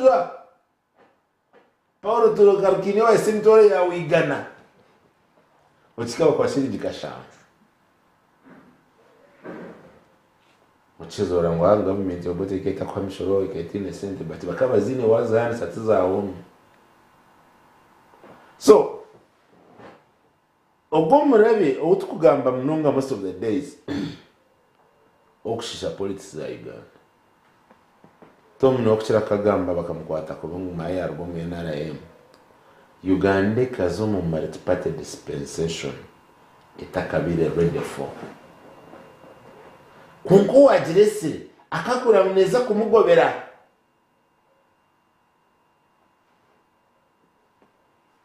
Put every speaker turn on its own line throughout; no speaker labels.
Twaruga Paulo tugarukiine wahitsya emitwaro yaawe igana, okihika bakuha shiringi kashanju. Okizoora ngu aha gavumenti Obote ekaba etakuha mishoro, ekaba etaine sente but bakaba baziine waazihaanisa tizaahomya. So ogwo omurabe ou turikugamba munonga most of the days okushiisha politics za Uganda. Tom niwe okukira kukagamba bakamukwata kubi ngu manya yaruga omu NRM. Uganda ekaza omu multi-party dispensation etakabaire ready for. Kwonka owagiresire akakura ngu neza kumugobera.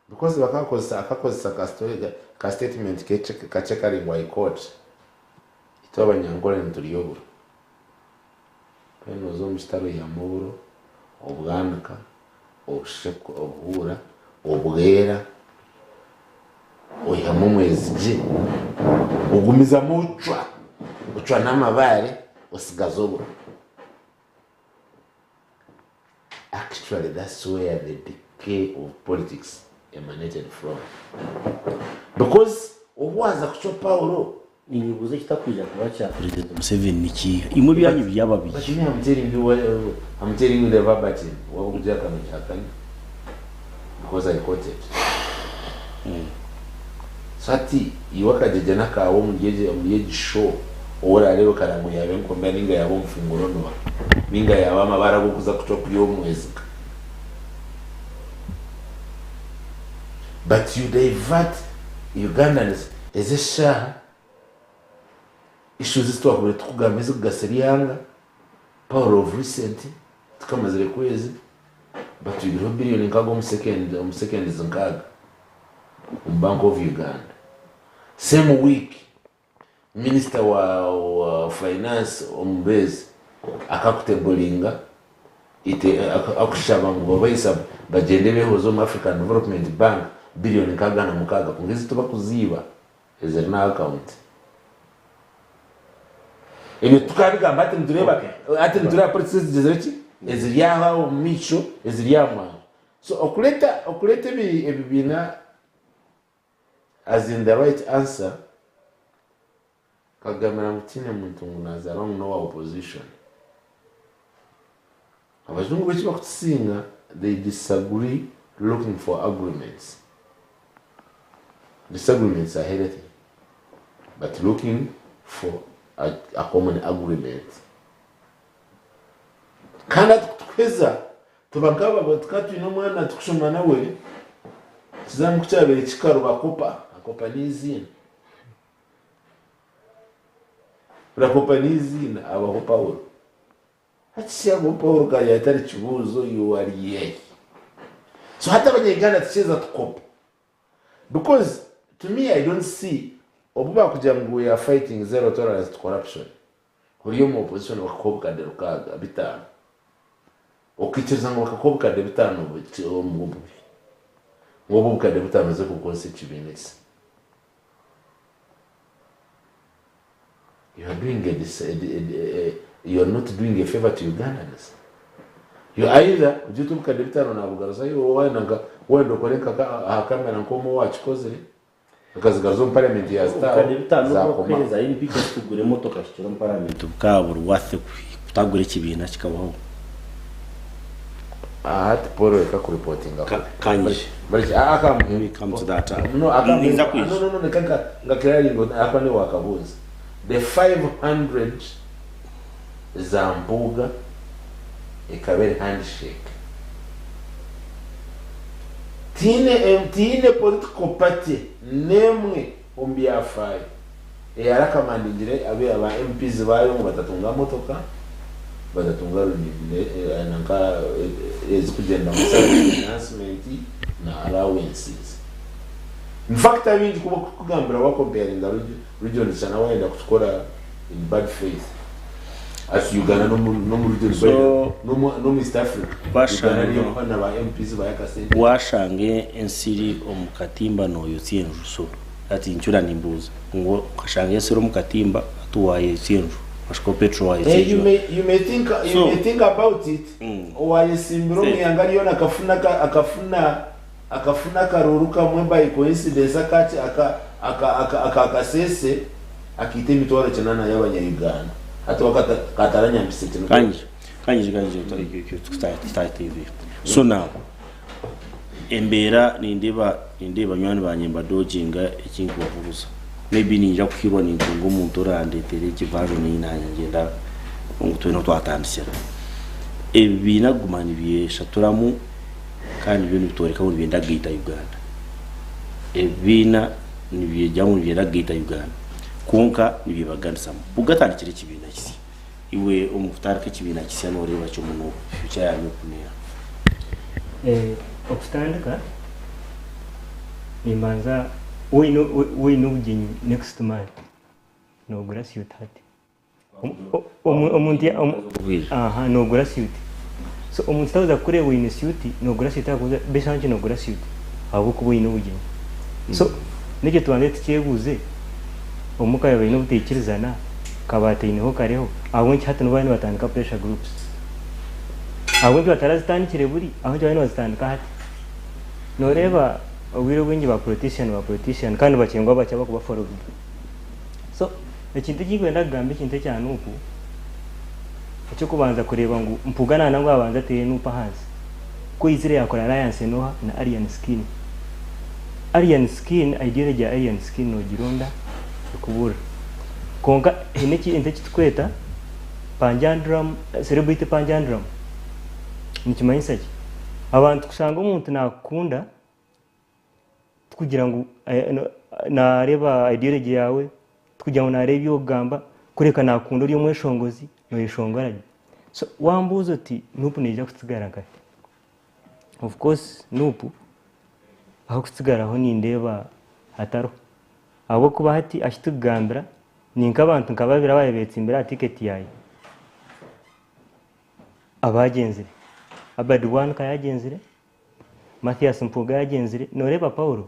Because bakakozesa akakozesa ka story ka statement kakye kari ngu I quote, Itwe abanyankore niturya oburo. Mbwenu noza omu kitare oihamu oburo, obwanika, obuhuura, obwera, oihamu omwezigye, ogumizamu ocwa, ocwa n'amabaare osigaza oburo. Actually that's where the decay of politics emanated from because obu waaza kucwa Paulo.
Ninyebuuza ekitakwija kuba kya President Museveni nikiiha? Imwe ebyanyu byaba
But
biki?
me I'm telling you what, I'm telling you the verbatim waaba okugihakana ogihakane because I quoted. So hati iwe akagyegyena kaawe omuri egi omuri egi show ou orareebe kara ngu yaaba enkomera ninga yaaba omufunguronwa ninga yaaba amabaare ag'okuza kucwa kuri omweziga but you divert Ugandans ezi eshaaha issues ezi twakubaire tukugamba ezikugasira eihanga power of recent tikamazire kwezi batwibireho billion nkaaga omu second omu seconds nkaaga omu bank of Uganda same week minister wa, wa finance omubeezi akakutebolinga ite akushaba ngu babaisa bagyende behoze omu African Development Bank billion 66 kwonka ezi tibakuziiba eziri n'aha akawunti. Ebyo tukabigamba hati nitureeba hati nitureeba politics ezigizire ki eziri aho omu maisho eziri aha mwanya. So okureeta okureeta ebi ebibiina as in the right answer nkagambira ngu tihaine muntu ngu nazaarwa ngu n'owa opposition. Abajungu bo eki bakutusinga they disagree looking for agreements. Disagreements are healthy but looking for a, a common agreement. Kandi hati kutukuheza tuba nk'aba tukaba twine omwana tukushoma nawe ekizamu kukyabaire kikaruba kopa akopa n'eiziina rakopa n'eiziina abaho Paulo. Hati shi ago Paulo ka yatari kibuuzo you are yei. So hati abanya-Uganda tukyeza tukopa because to me I don't see obu bakugira ngu we are fighting zero tolerance to corruption ori omu opposition bakakuha obukadde rukaaga bitaano okaikiriza ngu bakakuha obukadde bitaano omu bubi ngu obu obukadde butaano oze kubukozesa ekibiina eki You are doing a, dis- a, a, a, you are not doing a favor to Ugandans. You either ugye oti obukadde bitaano nabugaruzayo wenda nka wenda okore nka ka- aha kamera nk'omwe owakikozire akazigaruza omu parliament yazitaaho
Obukadde bitaano
zakoma.
obukuheereza MP kugura emotoka hikire omu paramenti bukaba buri worth kutagura ekibiina kikabaho.
Hati Paul reka kuripotinga
Ka-
kubi.
kanyije.
Bareke ah akamuhe.
Let me come to that.
No akamuhe.
Ninza kwija.
No no no reka nka nga clearing on akwa ni wakabuuza. The 500 za Mpuuga ekaba eri handshake. Tihaine em tihaine political party n'emwe omu byafaayo eyarakamandingire abe aba MPs baayo ngu batatunga motoka, batatunga nanka ezikugyenda ngu salary enhancement na allowances. In fact abaingi ku bakukugambira wa comparinga regions shana wayenda kukikora in bad faith ati Uganda nomu region
So,
nomu East Africa
washanga-
Uganda niyo ekuha na ba MPs bayo akasente.
Washanga ensiri omu katimba noyotsya enju so hati incura nimbuuza ngu okashanga ensiri omu katimba hati wayotsya enju. Washukaho petrol
Eh, you
wayekyejwa.
may, you may think, you
So
may think about it owayesimbire omu
Se-
ihanga ryona akafuna aka- akafuna akafuna akaruuru kamwe by coincidence akaki aka aka aka aka Kasese akaita emitwaro kinana y'abanya-Uganda hati we akata kataranyambisa ekiniga.
Kangye kangye kangye tutateebe. So now embeera nindeeba nindeeba banywani bangye nibadoginga ekinkubabuuza. Maybe niinyija kuhiirwa nintunga omuntu orandeetere egi version ei naanye ngyenda ngu twena ahu twatandikira. Ebibiina kuguma nibyeshaturamu kandi byo nibitworeka ngu nibyenda kugaita Uganda. Ebibiina nibyegira ngu nibyenda kugaita Uganda kwonka nibyebaganisamu. Kugatandikira ekibiina kisya, iwe omu kutandika ekibiina kisya nooreeba ki omu Nup, future ya Nup neeha?
Okutandika nimbanza waine waine obugyenyi next month nogura suit hati. Omuntu aha nogura suit so omuntu takuza kukureeba oine suit nogura suit akubuuza beitu ahabw'enki nogura suit ahabw'okuba oine obugyenyi so nekyo tubanze tukyebuuze omuka yaaba baine obutaikirizana kabaataineho kareho ahabw'enki hati nibo bariyo nibatandika pressure groups ahabw'enki batarazitandikire buri ahabw'enki bariyo nibazitandika hati noreeba obwire obwingi ba politician ba politician kandi nibakyengwa bakye abakuba following so Ekintu eki ndikwenda kugamba ekintu ekya Nup, eky'okubanza kureeba ngu Mpuuga naana ngu abanze ateere Nup ahansi, ku aizire yaakora alliance n'oha? Na Alien Skin. Alien Skin, ideology ya Alien Skin noogironda ekuburira. Kwonka haine ekintu eki turikweta Panjandrum, Celebrity Panjandrum. Nikimanyisa ki? Abantu kushanga omuntu naakukunda, Tikugira ngu naareeba ideology yaawe, tikugira ngu naareeba ebi orikugamba, kureka naakukunda ori omweshongozi, nooyeshongora gye. So waambuuza oti Nup neija kutsigara nkahi? Of course Nup ah'okutsigaraho nindeeba hatariho. Ahabw'okuba hati ahu turikugambira ni nk'abantu nka babiri abaabaire beetsimbire aha tiketi yaaye abaagyenzire. Abadi Bwanika yaagyenzire. Mathias Mpuuga yagyenzire, noreeba Paulo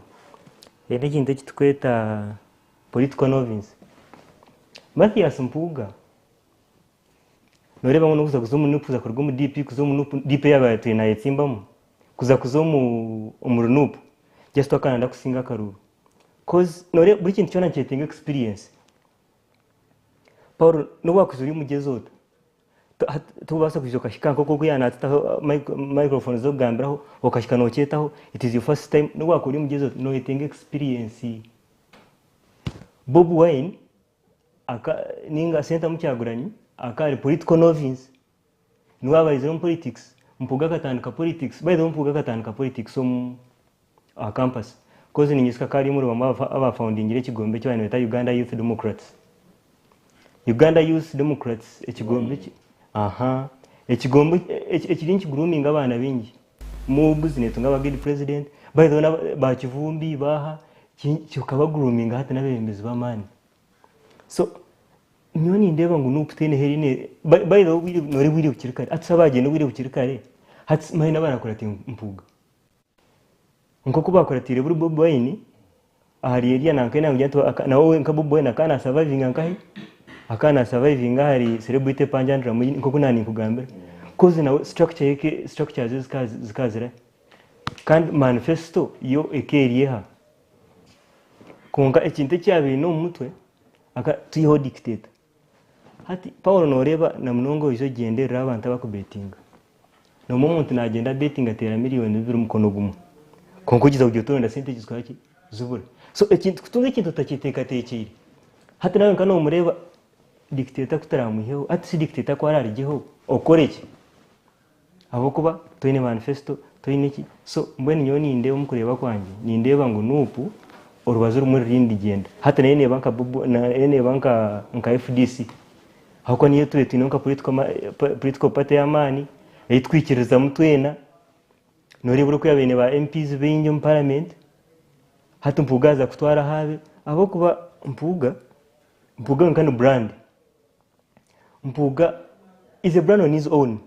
haine ekintu eki turikweta political novice. Mathias Mpuuga noreeba ngu nokuza kuza omu nup kuza kuruga omu DP kuza omu nup, DP ei yaabaire atwire nayetsimbamu kuza kuza omu omuri nup just akaba nayenda kusinga akaruuru coz noreeba buri kintu kyona nikyetenga experience. Paulo nobu wakuza ori omugyezi ota, Tokubaasa kwija okahika nk'oku ogu yaaba naatutaho microphone z'okugambiraho okahika nookyetaho it is your first time nobu waakuba ori omugyezi oti nooyetenga experience. Bobi Wine aka ninga Sentamu Kyagulanyi akaba ari political novice niwe waabaizire omu politics Mpuuga akatandika politics by the way Mpuuga akatandika politics omu aha campus coz ninyijuka akaba ari omuri bamwe aba foundingire ekigombe eki baabaire nibeeta Uganda Youth Democrats. Uganda Youth Democrats ekigombe eki aha ekigombe ekiri nikiguruminga abaana baingi mobs netunga aba guild president by the way naba ba Kivumbi baaha kikabaguruminga hati n'abebembezi b'amaani so nyowe nindeeba ngu nup teine ahu eriyo by the way obwire noreeba obwire bukiri kare hati shi abagyenda obwire bukiri kare hati manya n'abarakurate Mpuuga nk'oku baakuratiire buri Bobi Wine ahari eriya nanka ei naakugira nti nawe nka Bobi Wine akaba naasavaivinga nkahi? Akaba naasavaivinga ahari Celebrity Panjandrum nk'oku naaba ninkugambira. Coz nawe structure ye structure ze zikaba zirahi? Kandi manifesto yo ekaba eri eha? Kwonka ekintu eki yaabaire aine omu mutwe, aka twiheho dictator. Hati Paulo nooreeba na munonga oija ogyenderera abantu abakubetinga. Noomanya omuntu naagyenda abetinga ateera miriyoni bibiri omukono gumwe. Kwonka ogyeza kugira oti oronda sente egi zikora ki? Zibura. So ekintu kutunga ekintu otakyeteekateekyeire. Hati nawe nka noomureeba dictator ku turaamwiheho, hati shi dictator ku araarugyeho okore ki? Ahabw'okuba toine manifesto, toine ki, so mbwenu nyowe nindeeba omu kureeba kwangye, nindeeba ngu Nup orubaju orumwe ruriyo nirugyenda. Hati nayo neeba nka Bobi nayo neeba nka nka FDC ahabw'okuba niyo tube twine nka political political party y'amaani ei twikiririzamu twena, nooreeba ori oku yabaire ba MPs baingi omu parliament, hati Mpuuga yaaza kutwaraho abe, ahabw'okuba Mpuuga, Mpuuga wenka ni brand. Mpuuga is a brand on his own.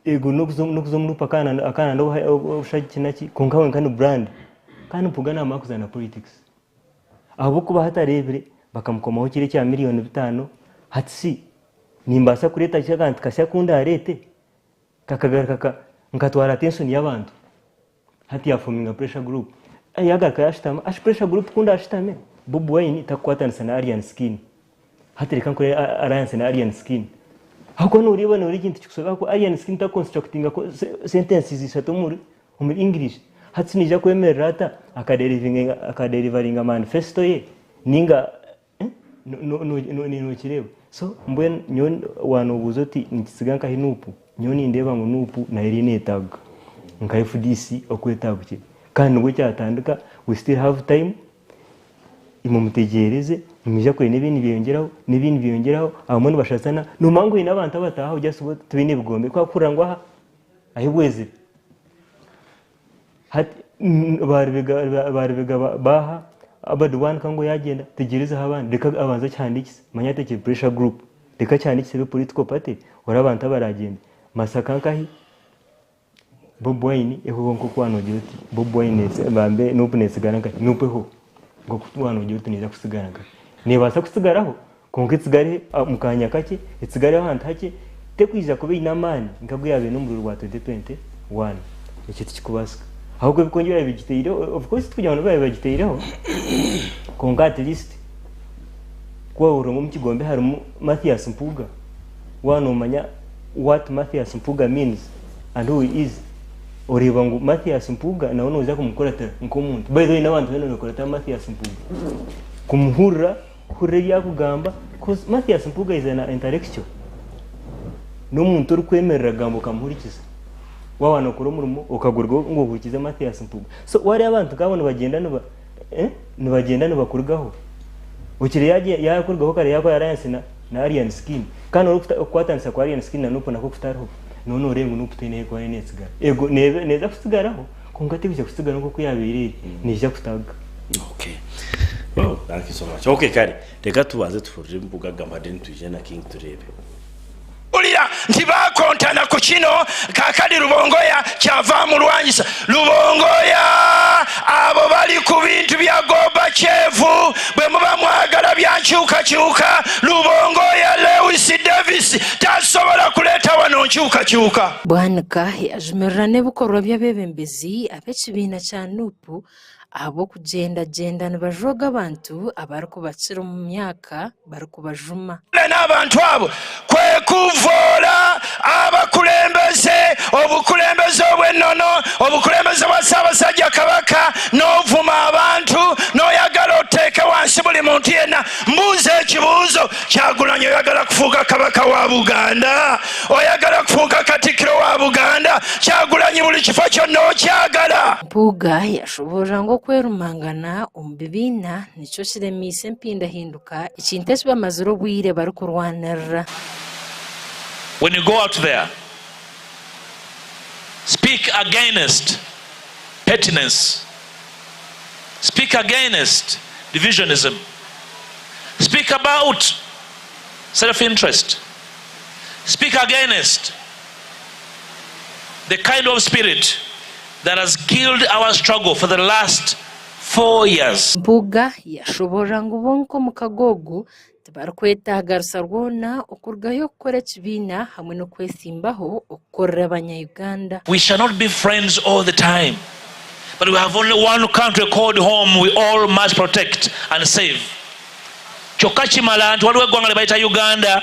Ego n'okuza omu nup akaana obushagiki naki kwonka wenka ni brand. Kandi Mpuuga namara kuzaana politics. Ahabw'okuba hati areebire bakamukomaho kiri ekya miriyoni bitaano. Hati shi nimbaasa kureeta ki akantu kasya aku ndaareete kakagaruka ka nkatwara attention y'abantu? Hati yaafominga pressure group. Yaagaruka yaashutama, ashi pressure group ku ndaashutame, Bobi Wine takukwatanisa na Alien Skin. Hati reka nkore alliance na Alien Skin. Ahabw'okuba nooreeba nooreeba ekintu kikushobera ahabw'okuba Alien Skin takuconstructinga sentences ishatu omuri omuri English. Hati shi naija kwemerera ata akaderivaringa manifesto ye ninga Nokireeba? So mbwenu nyowe wanobuuza oti nikitsiga nkahi Nup? Nyowe nindeeba ngu Nup nayo eriyo neyetaaguka nka FDC oku etaagukire. Kandi nibwo kyatandika, we still have time, imwe mutegyereze, nimwija kureeba n'ebindi nibyeyongyeraho, n'ebindi nibyeyongyeraho, abamwe nibashasana, nomanya ngu haine abantu abataaha aho just bo tibaine bigombe, ku barikuhurira ngu aha ahi bwezire. Hati ba Rubega baaha Abadi Bwanika ngu yaagyenda tegyerezaho abandi reka abanze akihandiikise manya hati ekiri pressure group reka akihandiikise ebe political party orebe abantu abaraagyende. Masaka nkahi? Bobi Wine ehweho nk'oku waaba noogira oti Bobi Wine bambe Nup neetsigara nkahi? Nup ehweho nk'oku waaba noogira oti neija kutsigara nkahi? Neebaasa kutsigaraho kwonka etsigare omu kaanya kakye, etsigareho ahantu hakye, tekwija kuba eine amaani nk'agu yaabaire eine omu rurimi rwa 2021. Ekyo tikikubaasika. Ahabw'okuba ebikonjo byaabaire bigitaireho, of course tikugira ngu nibo baabaire bagitaireho, kwonka at least ku waahurira ngu omu kigombe harimu Mathias Mpuuga, waaba noomanya what Mathias Mpuuga means and who he is, oreeba ngu Mathias Mpuuga nawe nooza kumukuratira nk'omuntu. By the way n'abantu boona nibakuratira Mathias Mpuuga. Kumuhurira. Kuhurira ebi arikugamba coz Mathias Mpuuga is an intellectual n'omuntu orikwemerera agamba okamuhurikiza waaba nokora omurimo okagurwa ngu ohurikize Mathias Mpuuga so wareeba abantu nkaabo nibagyenda niba eh nibagyenda nibakurugaho okire yakurugaho kare yakora alliance na na Alien Skin kandi okukwatanisa kwa Alien Skin na Nup nakwo kutariho noba noreeba ngu Nup teine ahu erikuba netsigara ego neeza kutsigaraho Kwonka tikwija kutsigara nk'oku yaabaire eri, neija kutaga.
Okay. Oh, thank you so much. Okay, kare reka tubanze tuhurire embuga gamba then twije na King tureebe.
Mpulira nti baakontana ku kino, kaakati Rubongoya kyava amulwanyisa. Rubongoya abo bali ku bintu bya Gorbachev, bwe muba mwagala bya nkyukakyuka, Rubongoya Lewis Davis tasobola kuleeta wano nkyukakyuka.
Bwanika yajumirira n'ebikorwa by'abeebembezi ab'ekibiina kya NUP ahabw'okugyendagyenda nibajooga abantu abarikubakira omu myaka barikubajuma.
N'abantu abo kwe kuvoora abakulembeze, obukulembeze obw'ennono, obukulembeze bwa Ssaabasajja Kabaka, n'ovuma abantu, n'oyagala oteeke wansi buli muntu yenna. Mbuuza ekibuuzo, Kyagulanyi oyagala kufuuka Kabaka wa Buganda? Oyagala kufuuka Katikkiro wa Buganda? Kyagulanyi buli kifo kyonna okyagala?
Mpuuga yashoboorora ngu okwerumangana omu bibiina nikyo kiremiise empindahinduka ekintu eki bamazire obwire barikurwanirira.
When you go out there, speak against pettiness, speak against divisionism, speak about self interest, speak against the kind of spirit that has killed our struggle for the last 4 years.
Mpuuga yashoboorora ngu bo nk'omukago ogu tibarikwetaaga rusa rwona okurugayo okukora ekibiina hamwe n'okwesimbaho okukorera abanya-Uganda.
We shall not be friends all the time but we have only one country called home we all must protect and save. Kyokka kimala nti waliwo eggwanga lye bayita Uganda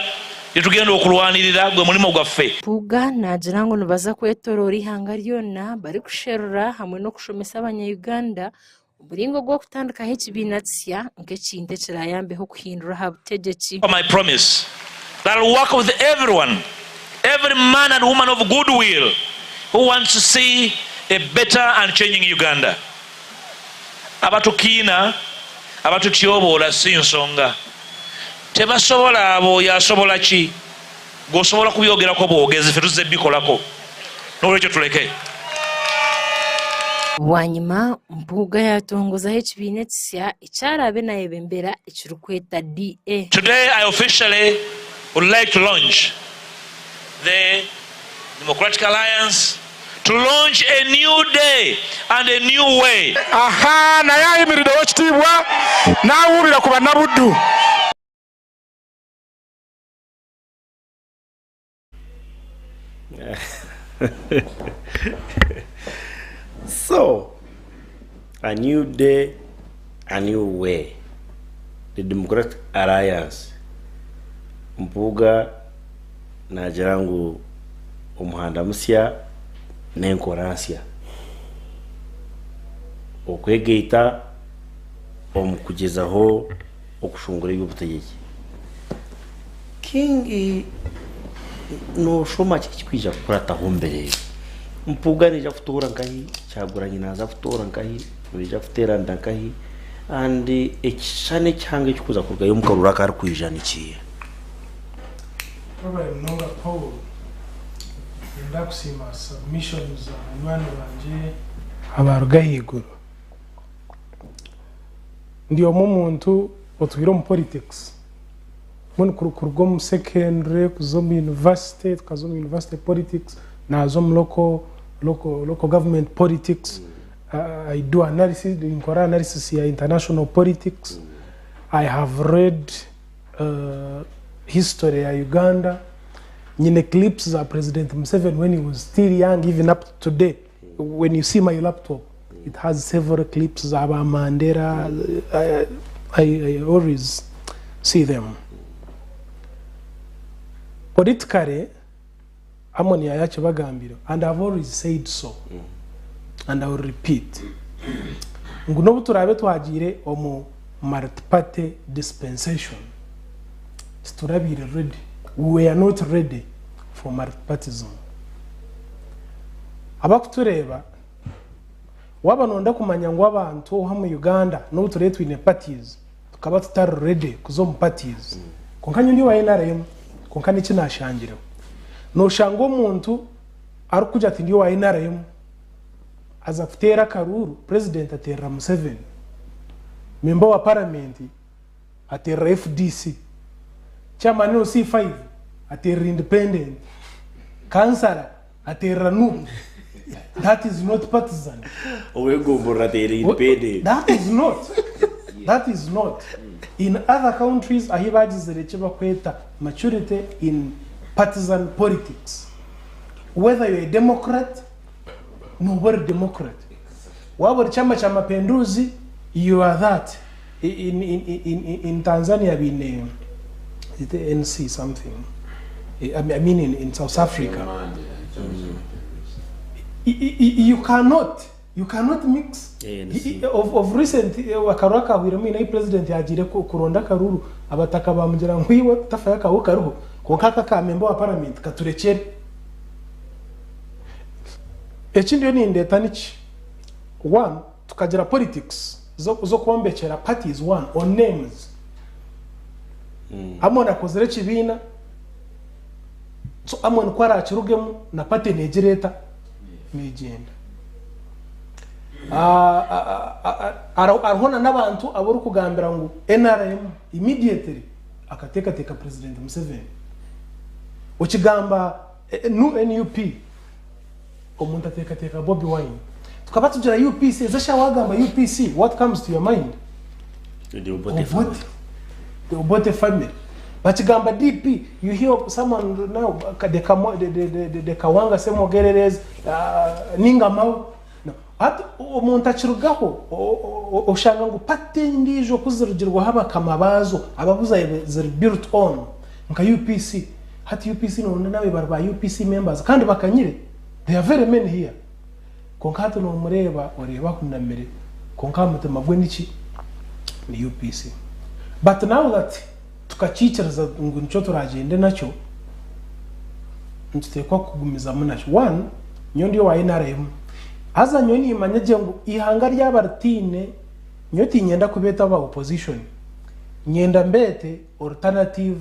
lye tugenda okulwanirira gwe mulimu gwaffe.
Mpuuga naagira ngu nibaza kwetoroora eihanga ryona barikusherura hamwe n'okushomesa abanya-Uganda omuringo gw'okutandikaho ekibiina kisya nk'ekintu ekirayambeho okuhindura aha butegyeki.
My promise that I'll work with everyone, every man and woman of goodwill who wants to see a better and changing Uganda. Abatukiina, abatutyoboola si nsonga. Tebasobola abo oyo asobola ki? Gwe osobola kubyogerako bwogezi ffe tuzze bikolako. N'olwekyo tuleke.
Bwanyima, Mpuuga yaatongozaho ekibiina ekisya eki araabe naayebembera ekirikweta DA.
Today I officially would like to launch the Democratic Alliance to launch a new day and a new way.
Ahaa naye ayimiridde owekitiibwa nawuubira ku bannabuddu.
So, a new day, a new way. The Democratic Alliance. Mpuuga naagira ngu omuhanda musya n'enkora nsya. Okwegaita omu kugyezaho okushungura eby'obutegyeki. King noshoma ki ekirikwija kukurataho omu biro ebi? Mpuuga naija kutoora nkahi? Kyagulanyi naaza kutoora nkahi? Nibaija kuteeranira nkahi? And ekishushani ekihango ekirikuza kurugayo omu karuuru akarikwija nikiiha?
Webare munonga Paul. Niinyenda kusiima submissions za banywani bangye abaaruga ahaiguru. Ndi omwe omuntu otwire omu politics mbwenu kuruga omu secondary kuza omu university tukaza omu university politics naaza omu local local local government politics I do analysis ninkora analysis ya international politics I have read history ya Uganda nyine clips za president Museveni when he was still young even up to today when you see my laptop it has several clips za ba Mandela I, I, I always see them politically Amon yayakibagambire and I've always said so and I will repeat ngu n'obu turaabe twagiire omu multiparty dispensation titurabaire ready we were not ready for multipartyism abakutureeba Waaba nooyenda kumanya ngu abantu omu Uganda n'obu turiyo twine parties, tukaba tutari ready kuza omu parties. Kwonka nyowe ndi owa nrm kwonka n'eki naashangireho. Nooshanga omuntu arikugira ati ndi owa nrm aza kuteera akaruuru, president ateerera Museveni, member wa parliament ateerera FDC, chairman wa C5 ateerera independent, kansara Aterera nup that is not partisan.
Owegomborora ateera independent.
That is not that is not in other countries ahi bagizire eki bakweta maturity in partisan politics whether you're a democrat noba ori democrat waba ori chama cha mapenduzi you are that in, in, in, in Tanzania baine is it ANC something I mean in, in South Africa you cannot you cannot mix
ANC.
of, of recent akaruru akahwiremu aine ahi president yagiire kuronda akaruru abataka bamugira ngu iwe tafayo akawe kariho kwonka aka aka member wa parliament katurekyere eki ndiyo nindeeta niki one Tukagira politics z'okwombekyera parties one on names. Amon akozire ekibiina, so Amon ku arakirugemu na party negira eta? Negyenda. Hariho na n'abantu abu orikugambira ngu nrm immediately akateekateeka President Museveni. Okigamba NUP Omuntu ateekateeka Bobi Wine. Tukaba tugira UPC, ezi eshaaha waagamba UPC, what comes to your mind?
The Obote family.
Obote. The Obote family. Bakigamba DP, you hear of someone now, the, Kamo, the, the, the, the, the Kawanga Semogererez, ninga Mao. No. Hati omuntu akirugaho oshanga ngu party endiijo ku zirugirwaho abakama baazo ababu ziri built on nka UPC. Hati UPC noronda nabe bari ba UPC members kandi bakanyire they are very many here kwonka hati nomureeba oreeba ahunamire kwonka aha mutima gwe niki ni UPC but now that tukakikiriza ngu nikyo turagyende nakyo nitutekwa kugumizamu nakyo one nyowe ndi owa NRM haza nyowe nimanya gye ngu eihanga ryaba ritaine nyowe tinyenda kubeeta aba opposition nyenda mbeete alternative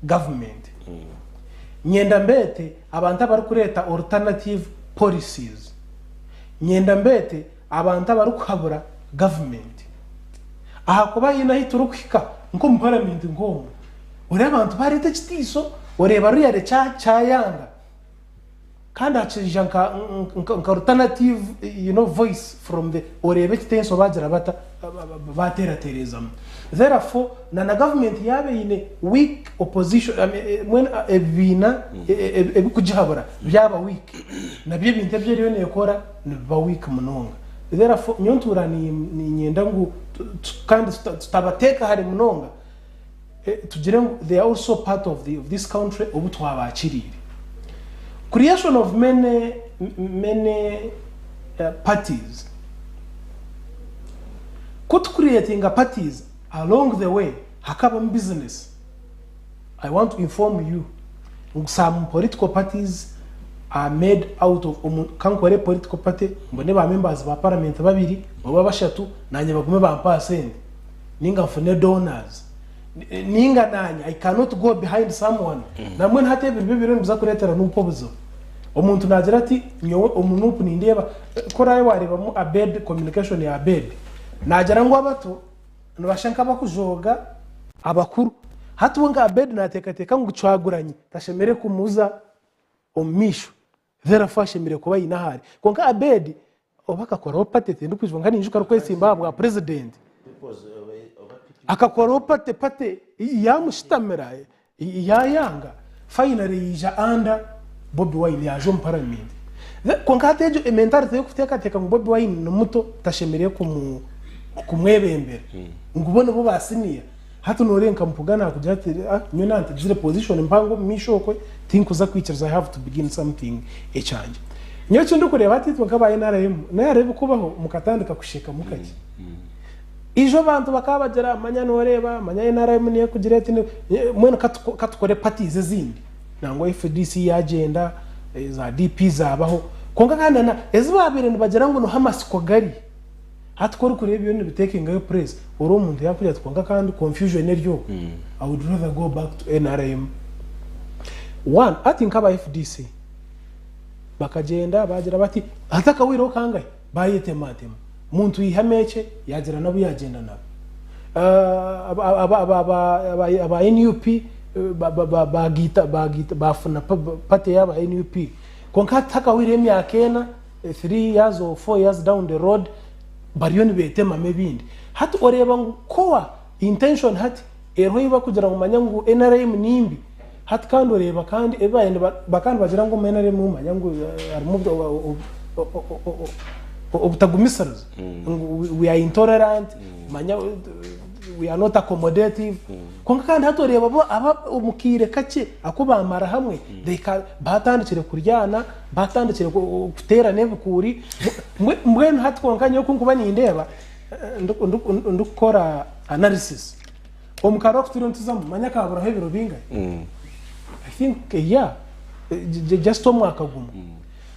government. Nyenda mbeete abantu abarikureeta alternative policies. Nyenda mbeete abantu abarikuhabura government. Ahakuba haine ahu turikuhika nk'omu parliament nk'omu, oreeba abantu bareeta ekitiiso, oreeba really kyayanga. Kandi hakiija nka nka alternative you know voice from the oreeba ekitenso bagira bata bateraterezamu. Therefore na na government yaaba eine weak opposition I mean mbwenu ebibiina ebikugihabura byaba weak nabyo ebintu ebi eriyo nekora nibiba weak munonga. Therefore nyowe ntuura niinyenda ngu kandi tutabateeka hare munonga tugire ngu they are also part of the of this country obu twabakiriire. Creation of many many parties, ku tu creatinga parties along the way hakabamu business, I want to inform you ngu some political parties are made out of omu kankore political party mbone ba members ba parliament babiri oba bashatu nanye bagume bampe aha sente. Ninga nfune donors ninga nanye I cannot go behind someone nambwenu hati ebintu bibiri nibiza kuretera nup obuzibu omuntu nagira ati nyowe omu nup nindeeba ku orabe warebamu Abed communication ya Abed nagira ngu abato nibashusha nkabakujooga abakuru hati we nka Abed natekateka ngu Kyagulanyi tashemereire kumuza omu maisho Therefore ashemereire kuba aine ahu ari. Kwonka Abed oba akakoraho party tindikwijuka kwonka ninyijuka arikwesimba aha bwa president. Akakoraho party party yamushutamira yayanga finally yaija under Bobi Wine yaja omu parliament. Kwonka hati egyo mentality y'okuteekateeka ngu Bobi Wine ni muto tashemereire kumwebembera ngu bo nibo ba senior. Hati noreeba nka Mpuga nakugira ati ah nyowe nantagizire position mpango omu maisho okwe tinkuza kwikiriza I have to begin something ekyangye. Nyowe ekindikureeba hati itwe nk'aba nrm nayo hariho ebikubaho mukatandika kusheka mukakye. Ijo abantu bakaba bagira manya noreeba manya nrm niyo ekugira eti mbwenu katukore parties ezindi nangwa FDC yagyenda za DP zabaho kwonka kandi na ezi babaire nibagira ngu niho amatsiko gari. Hati ku orikureeba ebyo nibitekingayo place ori omuntu yakugira ati kwonka kandi confusion eri oku I would rather go back to nrm. One hati nk'aba FDC bakagyenda bagira bati hati akahweireho kangahi bayetematema muntu yihamu ekye yagira nabu yagyenda nabo. Aba nup bagaita bafuna party eyaba nup kwonka hati hakahweireho emyaka ena 3 years or 4 years down the road bariyo nibetemamu ebindi. Hati oreeba ngu core intention hati eriho ei barikugira ngu manya ngu nrm nimbi hati kandi oreeba kandi ebi baabaire bakaba nibagira ngu omu nrm manya ngu harimu obutagumisiriza ngu we are intolerant manya we are not accommodative Kwonka kandi hati oreeba bo aba omu kaire kakye aku baamara hamwe they ca baatandikire kuryana, baatandikire kuteerana ebikuuri, mbwenu hati kwonka nyowe ku nkuba nindeeba ndikukora analysis, omu karuru aku turiyo nituzamu manya kaaburaho ebiro bingahi? I think a year, just omwaka gumwe.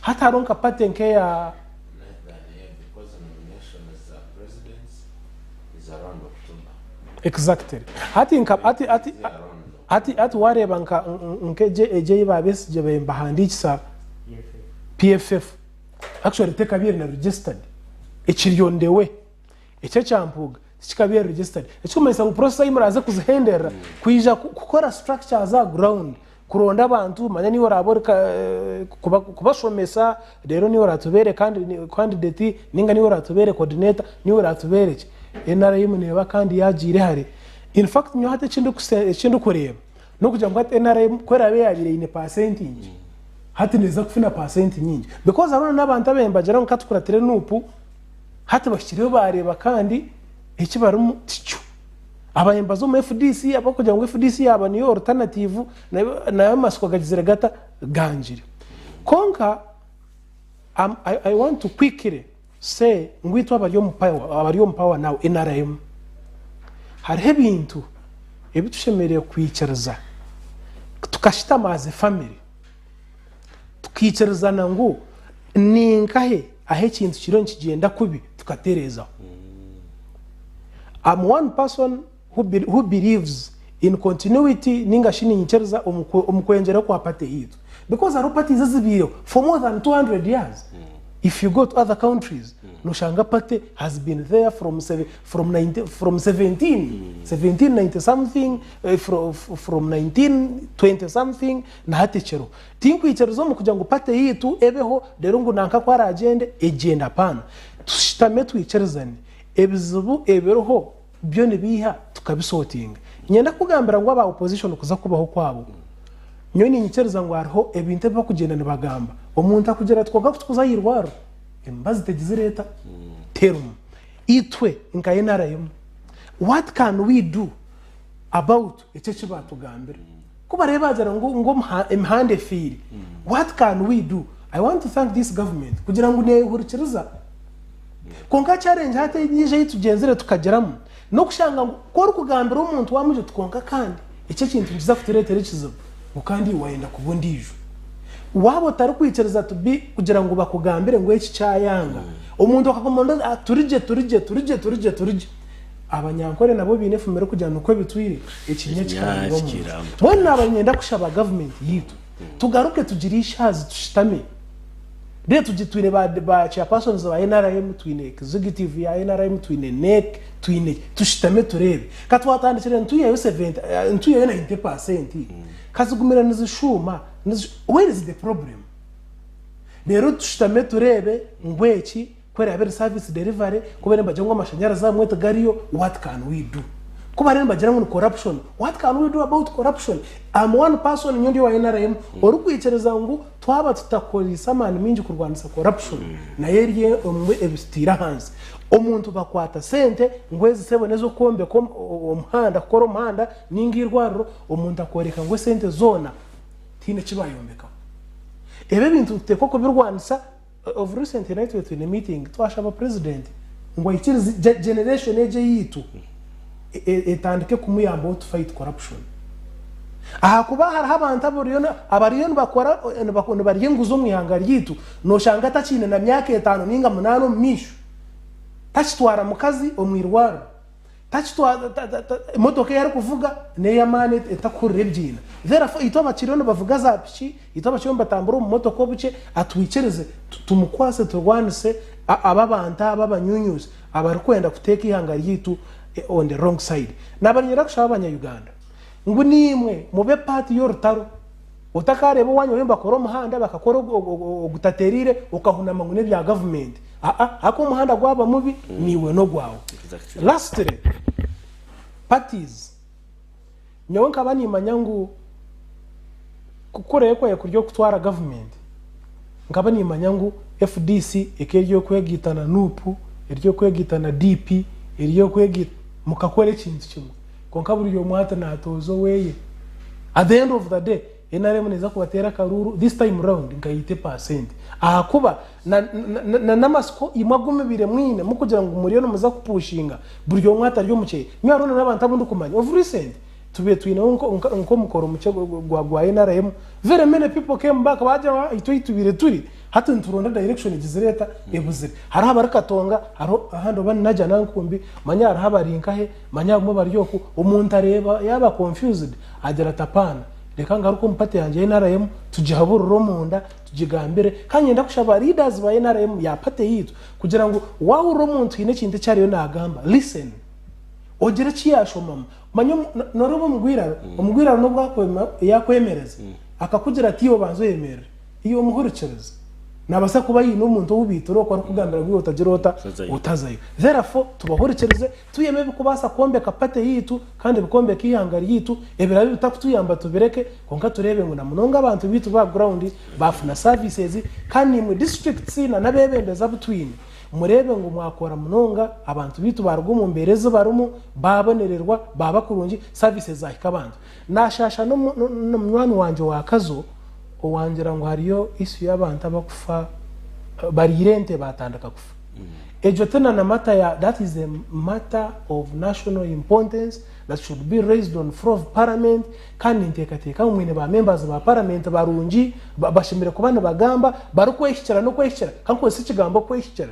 Hati hariho nka party nk'eya. Exactly. Hati nka hati hati hati hati wareeba nka nk'egye egye ei ba Besigye babaire nibahandiikisa PFF actually tekabaire na registered ekiri on the way ekyo ekya Mpuuga tikikabaire registered ekirikumanyisa ngu process ei muraaze kuzihenderera kwija kukora structures aha ground kuronda abantu manya niiwe oraabe ori kubashomesa reero niiwe oraatubeere candidate ninga niiwe oraatubeere coordinator niiwe oraatubeere ki. NRM neeba kandi yaagiire hare. In fact nyowe hati eki ndikureeba n'okugira ngu hati NRM ku eraabe yaabaire eine percentage hati neeza kufuna percent nyingi because hariho n'abantu ababaire nibagira ngu katukuratire Nup hati bahikireyo baareeba kandi eki barimu tikyo. Abayembaza omu FDC abarikugira ngu FDC yaaba niyo alternative nayo amatsiko gagizire gata? Gangire. Kwonka I want to quickly say ngu itwe abari omu power, abari omu power now NRM, hariho ebintu ebi tushemereire kwikiriza tukashutama as a family tukiikirizana ngu ninkahe ahu ekintu kiriyo nikigyenda kubi tukatereezaho. I'm one person who, be, who believes in continuity ninga shi niinyikiriza omu kweyongyeraho kwa party yaitu because hariho parties ezibaireho for more than 200 years. If you go to other countries, noshanga party has been there from from 19 from 17 1790 something eh, from, from 1920 something na hati ekiriho. Tinkwikiriza omu kugira ngu party yitu ebeho rero ngu nanka ku aragyende egyende apaana. Tushutame twikirizane ebizibu ebiriho byo nibiiha tukabisotinga. Niinyenda kukugambira ngu aba opposition kuza kubaho kwabo, nyowe niinyikiriza ngu hariho ebintu ebi barikugyenda nibagamba. Omuntu akugira ati kwonka ku turikuza aha irwariro, emibazi tegizire eta? Terimu. Itwe nka NRM, what can we do about eki eki baatugambira? Ku barebe baagira ngu ngu emihanda efiire, what can we do? I want to thank this government kugira ngu neehurikiriza. Kwonka challenge hati endiijo ei tugyenzire tukagiramu n'okushanga ngu ku orikugambira omuntu waamugira oti kwonka kandi eki ekintu nikiza kutureetera ekizibu ngu kandi iwe waayenda kuba ondiijo. Waaba otarikwikiriza to be kugira ngu bakugambire ngu eki kyayanga, omuntu akaguma ngu ah turigye turigye turigye turigye turigye. Abanyankore nabo baine efumiro erikugira ngu nikwo bitwire, ekinya kikarangwa omuntu. Mbwenu naaba niinyenda kushaba gavumenti yaitu tugaruke tugire eishaazi tushutame. Then tugi twine ba ba chairpersons ba NRM, twine executive ya NRM, twine NEC, twine tushutame tureebe. Ka twatandikire nitwihayo 70 eh, nitwihayo 90%. Ka zigumire nizishuuma, nizish where is the problem? Reero tushutame tureebe ngu eki ku eraabe eri service delivery, ku bariyo nibagira ngu amashanyarazi abamwe tigariyo, what can we do? Ku bariyo nibagira ngu ni corruption, what can we do about corruption? I'm one person nyowe ndi owa NRM orikwikiriza ngu twaba tutakoreise amaani maingi kurwanisa corruption nayo eri emwe ebitutaire ahansi. Omuntu bakwata sente ngu ezi sebo n'ez'okwombeka omuhanda, kukora omuhanda ninga eirwariro, omuntu akooreka ngu esente zoona tihaine eki bayombekaho. Ebi ebintu nituteekwa kubirwanisa. Of recent naitwe twine meeting twashaba president ngu aikirize generation egi eyaitu etandike kumuyambaho to fight corruption ahakuba hariho abantu abariyo abariyo nibakora nibarya enguzi omu ihanga ryaitu noshanga atakiine na myaka etaano ninga munaana omu maisho takitwara mukazi omu irwariro. Emotoka ei arikuvuga n'ey'amaani etakuhurira ebigiina. Therefore, itwe abakiriyo nibavuga za piki, itwe abakiriyo nibatambura omu motoka obukye, atwikirize tumukwase turwanise aba abantu aba abanyunyuzi abarikwenda kuteeka eihanga ryaitu on the wrong side. Naaba niinyenda kushaba abanya-Uganda ngu naimwe mube part y'orutaro. Otakareeba owaanyu bariyo nibakora omuhanda bakakora ogutatereire okahunama ngu n'ebya gavumenti. Aa, ahakuba omuhanda gwaba mubi, naiwe n'ogwawe. Lastly, parties, nyowe nkaba nimanya ngu ku kuraabe kuri okutwara gavumenti, nkaba nimanya ngu FDC ekaba eri ey'okwegaita na NUP, eri ey'okwegaita na DP, eri ey'okwegaita, mukakora ekintu kimwe. Kwonka buri omwe ati natooza oweye. At the end of the day, NRM neeza kubateera akaruuru this time round nka 80% ahakuba na na n'amatsiko imwe agu mubaire mwine mukugira ngu muriyo nimuza kupushinga buri omwe atari omu kyeye. Nyowe hariho na n'abantu abu ndikumanya of recent tubaire twineho nk'omukoro mukye gwa NRM very many people came back baagira ngu itwe ahi tubaire turi hati nituronda direction egizire eta ebuzire. Hariho abari Katonga hariho ahandi oba ni Najjanankumbi manya hariho abari nkahe Manya abamwe bari oku, omuntu areeba yaaba confused agira ati apaana, reka ngaruke omu party yangye ya nrm tugihaburire omunda tugigambire. Kandi niinyenda kushaba leaders ba nrm ya party yaitu kugira ngu waahurira omuntu haine ekintu eki ariyo naagamba, listen ogire eki yaashomamu. Manya nooreeba omugwiraro, omugwiraro n'obu yaakwemereza akakugira ati iwe banza oyemerere, Iwe omuhurikirize. Naabaasa kuba aine omuntu ou baitire okwo arikugambira ngu iwe otagira ota? Otazayo. Therefore, tubahurikirize, twihemu ebirikubaasa kwombeka party yaitu kandi bikombeka eihanga ryaitu, ebiraabe bitarikutuyamba tubireke, kwonka tureebe ngu namunonga abantu baitu b'aha ground baafuna services kandi naimwe districts na n'abeebembezi abu twine, mureebe ngu mwakora munonga abantu baitu baaruga omu mbeera ezi barimu, baabonererwa, baaba kurungi, services zaahika abantu. Naashaasha n'omunywani wangye wa Kazo owangira ngu hariyo issue y'abantu abakufa bariire ente batandika kufa. Egyo ti na matter ya that is a matter of national importance that should be raised on floor of parliament kandi ninteekateeka ngu mwine ba members ba parliament barungi bashemereire kuba nibagamba barikwehikira n'okwehikira, kankozese ekigambo okwehikira.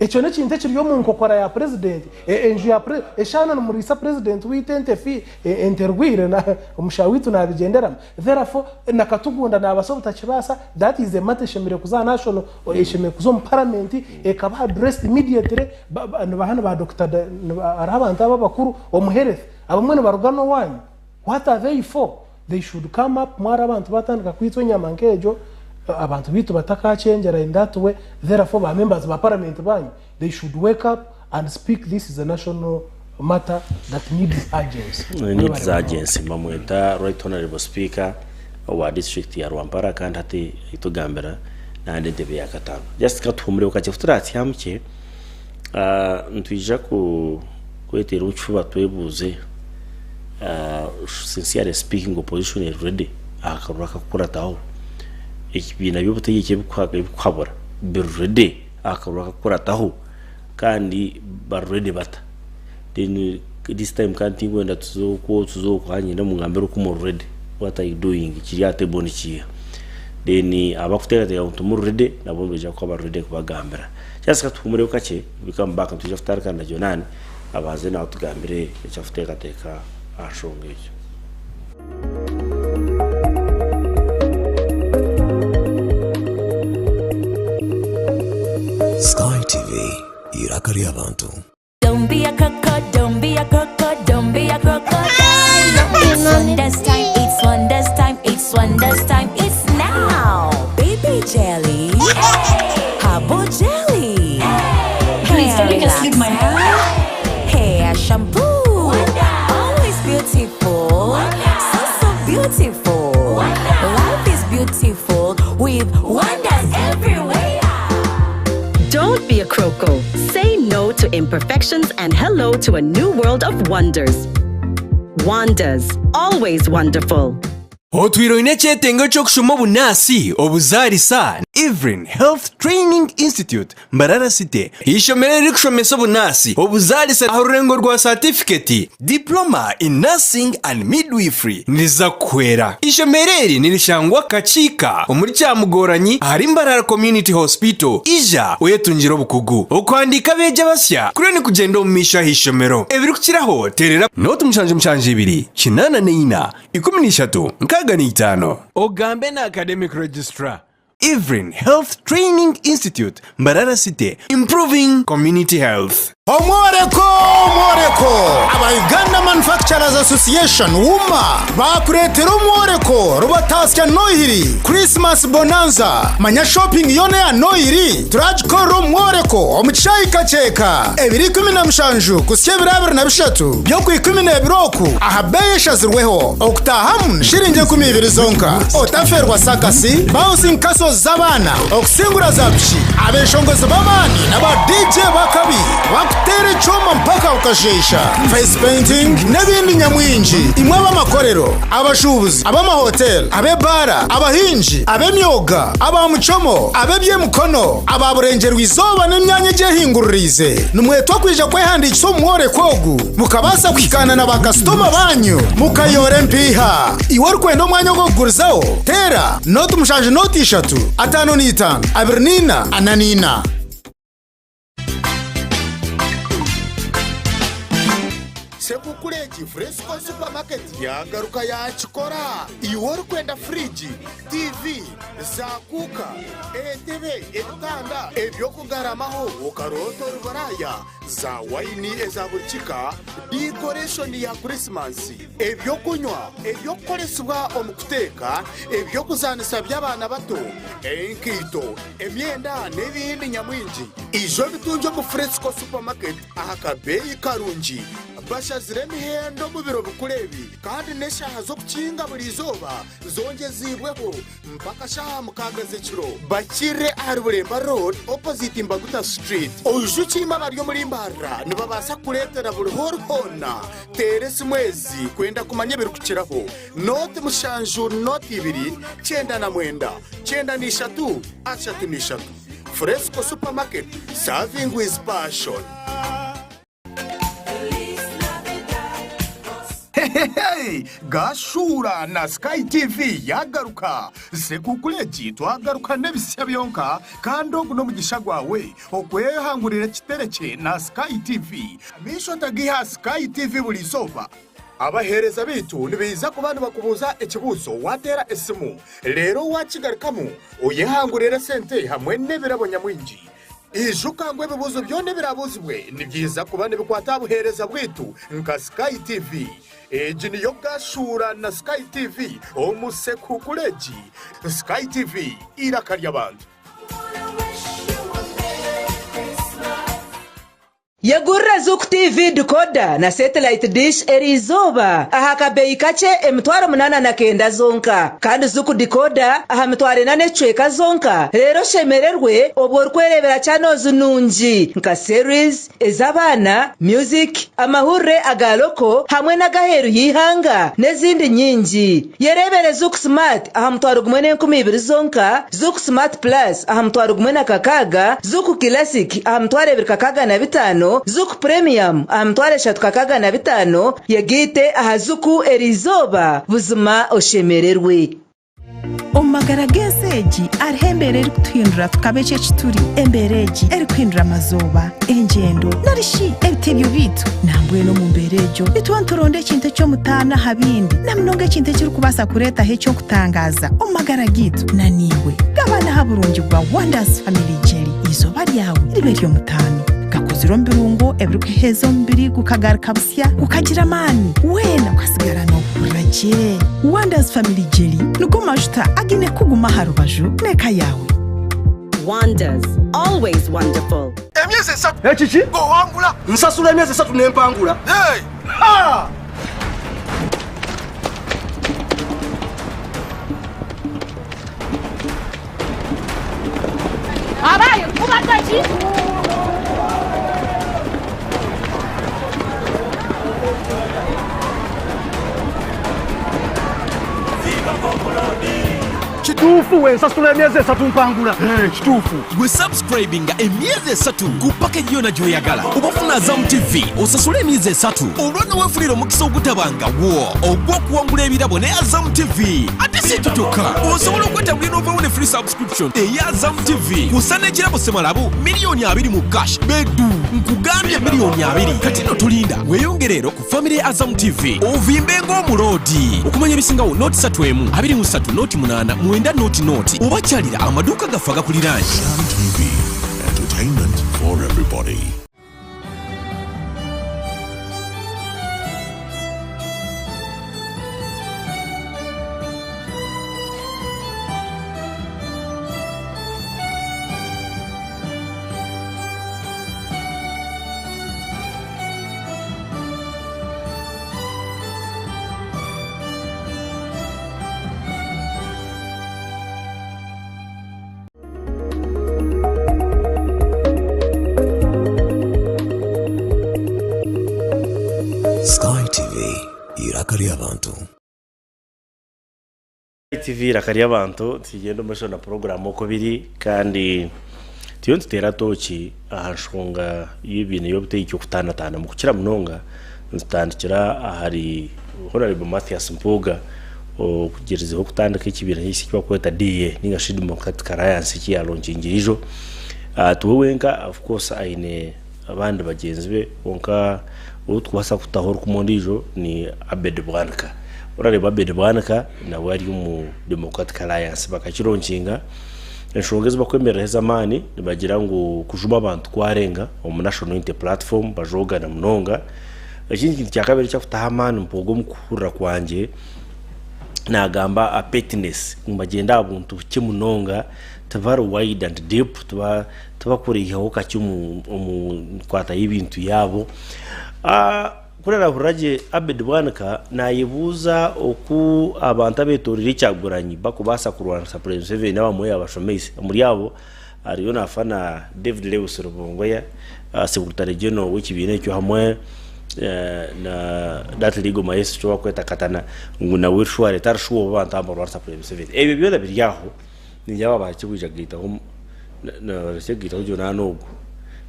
Ekyo n'ekintu ekiri omu nkokora ya purezidenti. Enju ya pure, eshaana nimuriisa purezidenti waitu ente efi, ente erwaire, na omushaho waitu naabigyenderamu. Therefore, na Katugunda naabaasa obutakibaasa, that is a matter eshemereire kuza aha national, eshemereire kuza omu paramenti, ekaba addressed immediately, ba, ba, nibaha ni ba Dokita, hariho abantu abo abakuru omu health, abamwe nibaruga n'owaanyu. What are they for? They should come up mwari abantu batandika kwitwa enyama nk'egyo abantu baitu batakakyengyera in that way therefore ba members ba parliament banyu they should wake up and speak this is a national matter that needs urgency.
Needs urgency bamweta right honourable speaker owa district ya Rwampara kandi hati aitugambira nandi entebe ya katano. Just katuhumureho kakye kuturatyamukye nitwija kweteera omu kifuba twebuuze Sincerely speaking opposition eri ready aha karuru akakukurataho. Ebibiina by'obutegyeki ebikuhabura biri ready aha karuru akakukurataho kandi bari ready bata? Then this time kandi tinkwenda tuze okwo tuze okwo haanye mungambire oku muri ready, what are you doing, ekiri aha table nikiiha? Then abakuteekateeka ngu timuri ready nabo nibaija kuba bari ready kubagambira. Just katuhumureho kakye we come back nitwija kutandika na Jonani. Abanze nawe atugambire eki arikuteekateeka aha nshonga egyo.
Sky TV, eiraka ry'abantu.
Don't be a croco, don't be a croco, don't be a crocodile. It's wonders time, it's wonders time, it's wonders time, it's now. Baby jelly, herbal jelly.
Please, can you just leave my hair?
Hair shampoo. Always beautiful. So, so beautiful. Life is beautiful with wonders everywhere.
Don't be a croco. Say no to imperfections and hello to a new world of wonders. Wonders, always wonderful.
Otwire oine ekyetengo ky'okushoma obunaasi, obuzaarisa, Evelyn Health Training Institute, Mbarara City, eishomero eririkushomesa obunaasi, obuzaarisa aha rurengo rwa saatifiketi, Diploma in Nursing and Midwifery, niriza kukuhwera. Eishomero eri nirishangwa Kakiika omuri Kyamugoranyi ahari Mbarara Community Hospital. Ija oyetungire obukugu. Okuhandiika abeegi abasya kuriyo nikugyenda omu maisho aha ishomero. Ebirikukiraho teerera. Nooti 72 84 13 65. Ogambe na Academic Registrar, Evelyn Health Training Institute, Mbarara City, Improving Community Health.
Omworeko! Omworeko! Aba Uganda Manufacturers Association, UMA, baakureetera omworeko Rubatasya Nohiri Christmas Bonanza. Manya shopping yoona eya Nohiri turagikorera omu mworeko omu kishaayi Kakyeka ebiro 17 kuhitsya ebiro 23 by'Okwikumineebiri oku aha beeyi eshazirweho. Okutaahamu ni shiringi 20 zonka. Otafeerwa sakasi, bouncing castles z'abaana, okusingura za piki, abeshongozi b'amaani na ba DJ b'akabi bakuteera ekyoma mpaka okasheesha, face painting n'ebindi nyamwingi. Imwe ab'amakorero, abashuubuzi, ab'amahoteeri, ab'ebaara, abahingi, ab'emyoga, aba muchomo, ab'eby'emikono, aba burengyerwa-izooba n'emyanya egyehinguririize, nimwetwa kwija kwehandiikisa omu mworeko ogu mukabaasa kuhikaana na baakasitoma baanyu mukayoora empiiha. Iwe orikwenda omwanya ogw'okugurizaho, teera nooti mushanju nooti ishatu, ataano na itaano, abiri na ina, ana na ina.
Sekukuru egi Fresco Supermarket yaagaruka yaakikora! Iwe orikwenda furiigi, tiivi, zaakuuka, entebe, ebitanda, eby'okugaramaho okaroota ori buraaya, za waini eza buri kika, dikoreshoni ya Krisimansi, eby'okunywa, eby'okukoresibwa omu kuteeka, eby'okuzaanisa by'abaana bato, enkaito, emyenda n'ebindi nyamwingi. Ija obitungye omu Fresco Supermarket aha kabeeyi karungi. Bashazire emihendo omu biro bikuru ebi kandi n'eshaaha z'okukinga buri izooba zongyeziibweho mpaka shaaha mukaaga z'ekiro. Bakirire ahari Bulemba Road opposite Mbaguta Street. Oijukye abari omuri Mbarara nibabaasa kukureetera buri h'ori hoona. Teera esimu ezi kwenda kumanya ebirikukiraho, nooti mushanju nooti ibiri 99 93 33. Fresco Supermarket, serving with passion. Hey! Gashuura na Sky TV yagaruka! Sekuukuru egi twagaruka n'ebisya byonka kandi ogu n'omugisha gwawe okwehangurira ekiterekye na Sky TV. Amaisho otagiiha aha Sky TV buri izooba. Abaheereza baitu nibaija kuba nibakubuuza ekibuuzo waateera esimu, reero waakigarukamu oyehangurire esente hamwe n'ebirabo nyamwingi. Ijuka ngu ebibuuzo byona ebiraabuuzibwe nibyija kuba nibikwata aha buheereza bwaitu nka Sky TV. Egi niyo Gashuura na Sky TV omu Sekuukuru egi. Sky TV, eiraka ry'abantu.
Yegurira Zuku TV decoder na satellite dish eriizooba aha kabeeyi kakye 8,900 zonka kandi Zuku decoder aha 4,000 n'ekicweka zonka reero oshemererwe obwo orikwereebera channels nungi nka series, ez'abaana, music, amahurire aga local hamwe n'agaheeru y'eihanga n'ezindi nyingi. Yereebere Zuku Smart aha 1,200 zonka, Zuku Smart Plus aha 1,600, Zuku Classic aha 2,605, Zuku Premium aha 3,605, yegaite aha Zuku eriizooba buzima oshemererwe.
Omu magara g'ensi egi hariho embeera erikutuhindura tukaba eki eki turi. Embeera egi erikuhindura amazooba, engyendo, nari shi ebitebyo byaitu. Nambwenu omu mbeera egyo nituba nituronda ekintu eky'omutaano aha bindi, na munonga ekintu ekirikubaasa kureetaho eky'okutangaaza omu magara gaitu. Na naiwe gabana aha burungi bwa Wonders Family Jelly. Eizooba ryawe ribe ery'omutaano. Gakozirwe omu birungo ebirikuheeza omubiri gukagaruka busya, gukagira amaani, weena okasigara noohurira gye. Wonders Family Jelly nigo majuta againe kukuguma aha rubaju n'eka yaawe.
Wonders, always wonderful.
Emyezi esatu. Ekiki? Ng'owangula. Nsasula emyezi esatu ne mpangula. Hey! Ha!
Abaye kubata ki?
Kituufu wensasula emyezi esatu mpangula. Kituufu.
Gwe subscribinga emyezi esatu ku package yona gyoyagala oba ofuna Azam TV osasule emyezi esatu olwo nowefunira omukisa ogutabangawo ogw'okuwangula ebirabo ne Azam TV. Ate si ekyo kyokka, osobola okwetambulira n'ovawo ne free subscription eya Azam TV kusa n'ekirabo semalabu 20,000,000 mu cash bedu. Nkugambye 20,000,000. Kati no tolinda, weeyongere ero ku famire ya Azam TV ovimbe ng'omuloodi. Okumanya ebisingawo noti satu emu abiri mu satu noti munaana mwenda noti noti oba kyalira amaduuka gaffe agakuliraanye.
Azam TV, entertainment for everybody. Sky TV, iraka ry'abantu.
TV iraka ry'abantu tugyenda omu maisho na puroguraamu oku biri kandi turiyo nituteera tooki aha nshonga y'ebibiina by'obutegyeki okutaanataanamu kukira munonga nitutandikira ahari Honourable Mathias Mpuuga okugyerizeho kutandika ekibiina kye eki barikweta DA ninga shi Democratic Alliance eki yaalonkyingire ijo. Tiwe wenka of course aine abandi bagyenzi be kwonka ou turikubaasa kutaho orukumu ondiijo ni Abed Bwanika. Orareeba Abed Bwanika nawe ari omu Democratic Alliance bakakironkinga. Enshonga ezi barikwemereraho ez'amaani nibagira ngu kujuma abantu kwarenga omu National Unity Platform bajoogana munonga. Ekindi kintu kyakabiri ekyakutaho amaani mpuuga omu kuhurira kwangye nagamba aha pettiness ngu nibagyenda aha buntu bukye munonga tibari wide and deep tibakureihaho kakye omu nkwata y'ebintu yaabo. Ku orahurira gye Abed Bwanika nayebuuza oku abantu abetoreire Kyagulanyi bakubaasa kurwanisa Purezidenti Museveni abamwe yabashomeise. Omuri abo ariyo naafa na David Lewis Rubongoya, Secretary General w'ekibiina ekyo hamwe na that legal maestro ou barikweta Katana ngu nawe surely tari sure obu abantu aba nibarwanisa Purezidenti Museveni. Ebyo byona biri aho, ningira baaba barekye kwija kugaitaho barekye kugaitaho Jonani ogwo.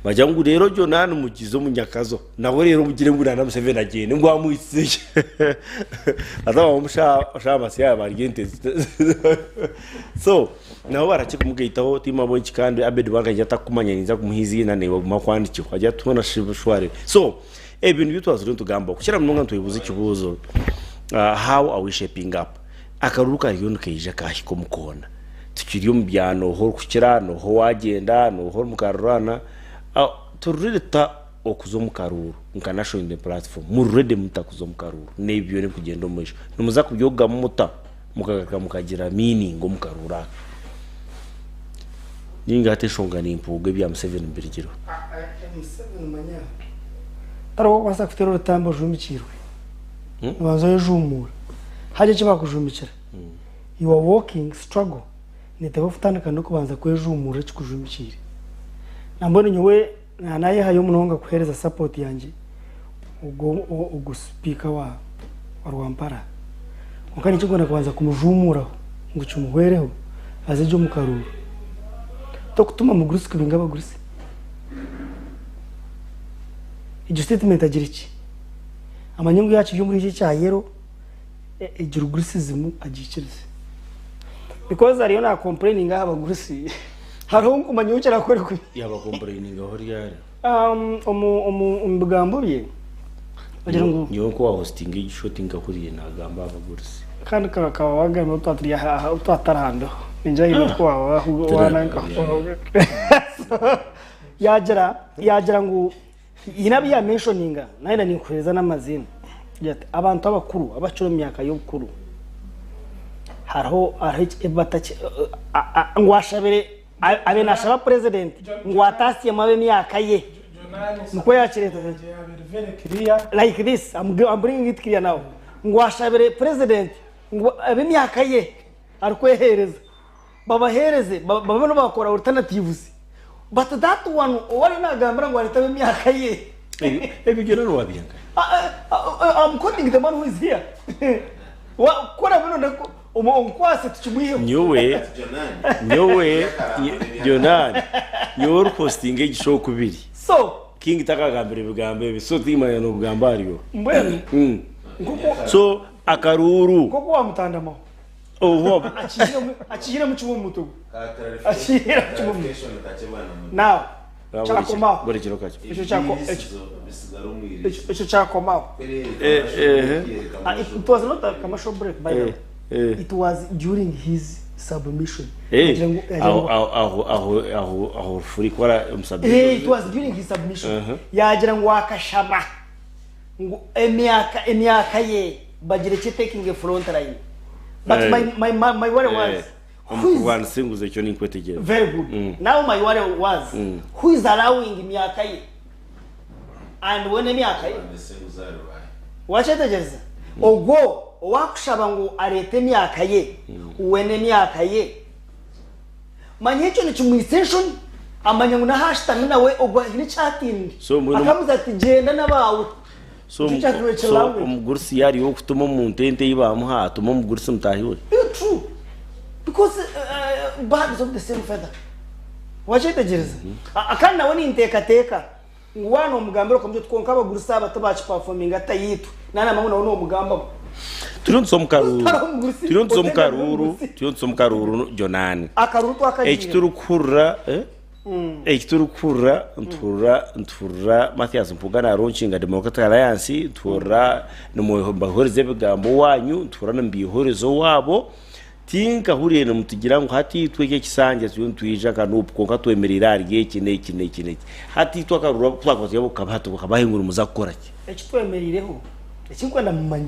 Bagira ngu reero Jonani mugize omunyakazo nawe reero mugire ngu nana Museveni agyende ngu amwitsize haza bamushaba masiya barya ente so nabo barakye kumugaitaho tiimabwenki kandi Abed Bwankanya atakumanya ninza kumuha eiziina naiwe ogume akwandikyeho agira ati hoona shi shware so ebintu bi twazire nitugamba kukira munonga nitwebuuza ekibuuzo how are we shaping up Akaruru kariyo nikaija kaahika omu koona. Tukiri omu bya nooha orikukira, nooha owaagyenda, nooha ori mukarurana. Turi ready tuta okuza omu karuuru nka National Unity Platform? Muri ready muta kuza omu karuuru n'ebi byona ebirikugyenda omu maisho? Nimuza kubyogamu muta mukagaruka mukagira meaning omu karuuru aka? Nainga hati enshonga nimpuuga ebya Museveni birigireho.
Museveni manya tariwe orikubaasa kuteera orutambi ojumikiirwe. Nobanza oyejuumuura. Hati eki bakujuumikira, your walking struggle neteekwa kutandika n'okubanza kwejuumuura ekikujuumikiire. Nambwenu nyowe nayehayo munonga kuheereza support yangye ogwo ogwo sipiika wa Rwampara. Kwonka nikyo nkwenda kubanza kumujuumuuraho ngu kimuhwereho aze gye omu karuuru. Tokutuma mugurusi kubinga abagurusi. Egyo statement agira ki? Amanye ngu yaakiri omuri eki ekya yellow, egi rugurusizimu agiikirize. Because ariyo na complaininga aha bagurusi, hariho nkumanya ou kirakore kubi.
Yaaba complainingaho ryari?
Omu bigambo bye, agira ngu.
Nyowe ku wahostinga egi show tinkahuriire naagamba aha bagurusi.
Kandi kakaba wagamba obu twaba turi aha, obu twaba tutari aha mbeho. Ningira haine oku waaba wananka. Yaagira, yaagira ngu. Haine abu yaamenshoninga, nayenda ninkuheereza n'amaziina. Agira ati, Abantu abakuru abakiri omu myaka y'obukuru, hariho hariho eki ebi bataki ngu ashabire abe naashaba purezidenti ngu ataasyemu ab'emyaka ye. Nikwo yaakireeta. Like this, I'm I'm bringing it clear now. Ngu ashabire purezidenti ngu ab'emyaka ye arikweheereza babaheereze babe nibo baakora alternatives but that one ou ariyo naagambira ngu areete ab'emyaka ye.
Ebyo byona niwabiha nkahi?
I'm quoting the man who is here. Ku oraabe nooyenda onkwase tukimwiheho.
Nyowe, nyowe, Jonani, nyowe orikuhostinga egi show kubiri.
So.
King takagambire ebigambo ebi, so timanya nobugamba ahari oha.
Mbwenu, nk'oku.
So, akaruuru.
Nk'oku waamutandamaho. Akihiremu kimwe omu mutwe gwe. Akihiremu kimwe omu mutwe. Now, kyakomaho. Ekyo kyako ekyo kyakomaho. It was not a commercial break by the way. It was during his submission.
Aho aho aho aho aho rufuri kora
Eh, it was during his submission. Yagira ngu akashaba ngu emyaka emyaka ye bagirekye taking a front line but
Eh.
my, my, my, my worry was
Eh,
who is
omukurwanisa enguzi ekyo ninkwetegyereza
very good
Mm.
now my worry was
Mm.
who is allowing emyaka ye and when emyaka ye wakyetegyereza ogwo owakushaba ngu areete emyaka ye we n'emyaka ye manya ekyo nikimwitsa enshoni amanya ngu n'ahu ashutami nawe ogwo haine eki atiinire
So, mbwenu-
akamuza ati gyenda n'abaawe
So,
Nikyo kyatureetera
so
language.
omugurusi yaariyo okutuma omuntu ente ei baamuha atuma omugurusi mutaahi we
Yeah, true. Because birds of the same feather. Wakyetegyereza? A- Kandi nawe ninteekateeka ngu waaba noomugambira okamugye oti kwonka abagurusi aba tibaakipafominga atayiitwe. Naanamba ngu nawe noomugambaho.
Turiyo nituza omu karuuru.
Hariho omugurusi
Turiyo nituza omu
otegamire
karuuru.
omugurusi.
Turiyo nituza omu karuuru Jonani.
Akaruuru twakagiire.
Eki turikuhurira eh? Eki turikuhurira nituhurira nituhurira Mathias Mpuuga nalaunchinga Democratic Alliance, nituhurira nimubahuriza ebigambo owaanyu, nituhurira nimubiihuriza owaabo. Tinkahuriire nimutugira ngu hati itwe eki ekisanja turiyo nitwija nka Nup kwonka twemereire ahari eki n'eki n'eki n'eki. Hati itwe akaruru aku twakuba turi ab'okukabaha tukabahe ngu nimuza kukora ki?
Eki twemereireho, eki ndikwenda mumanye,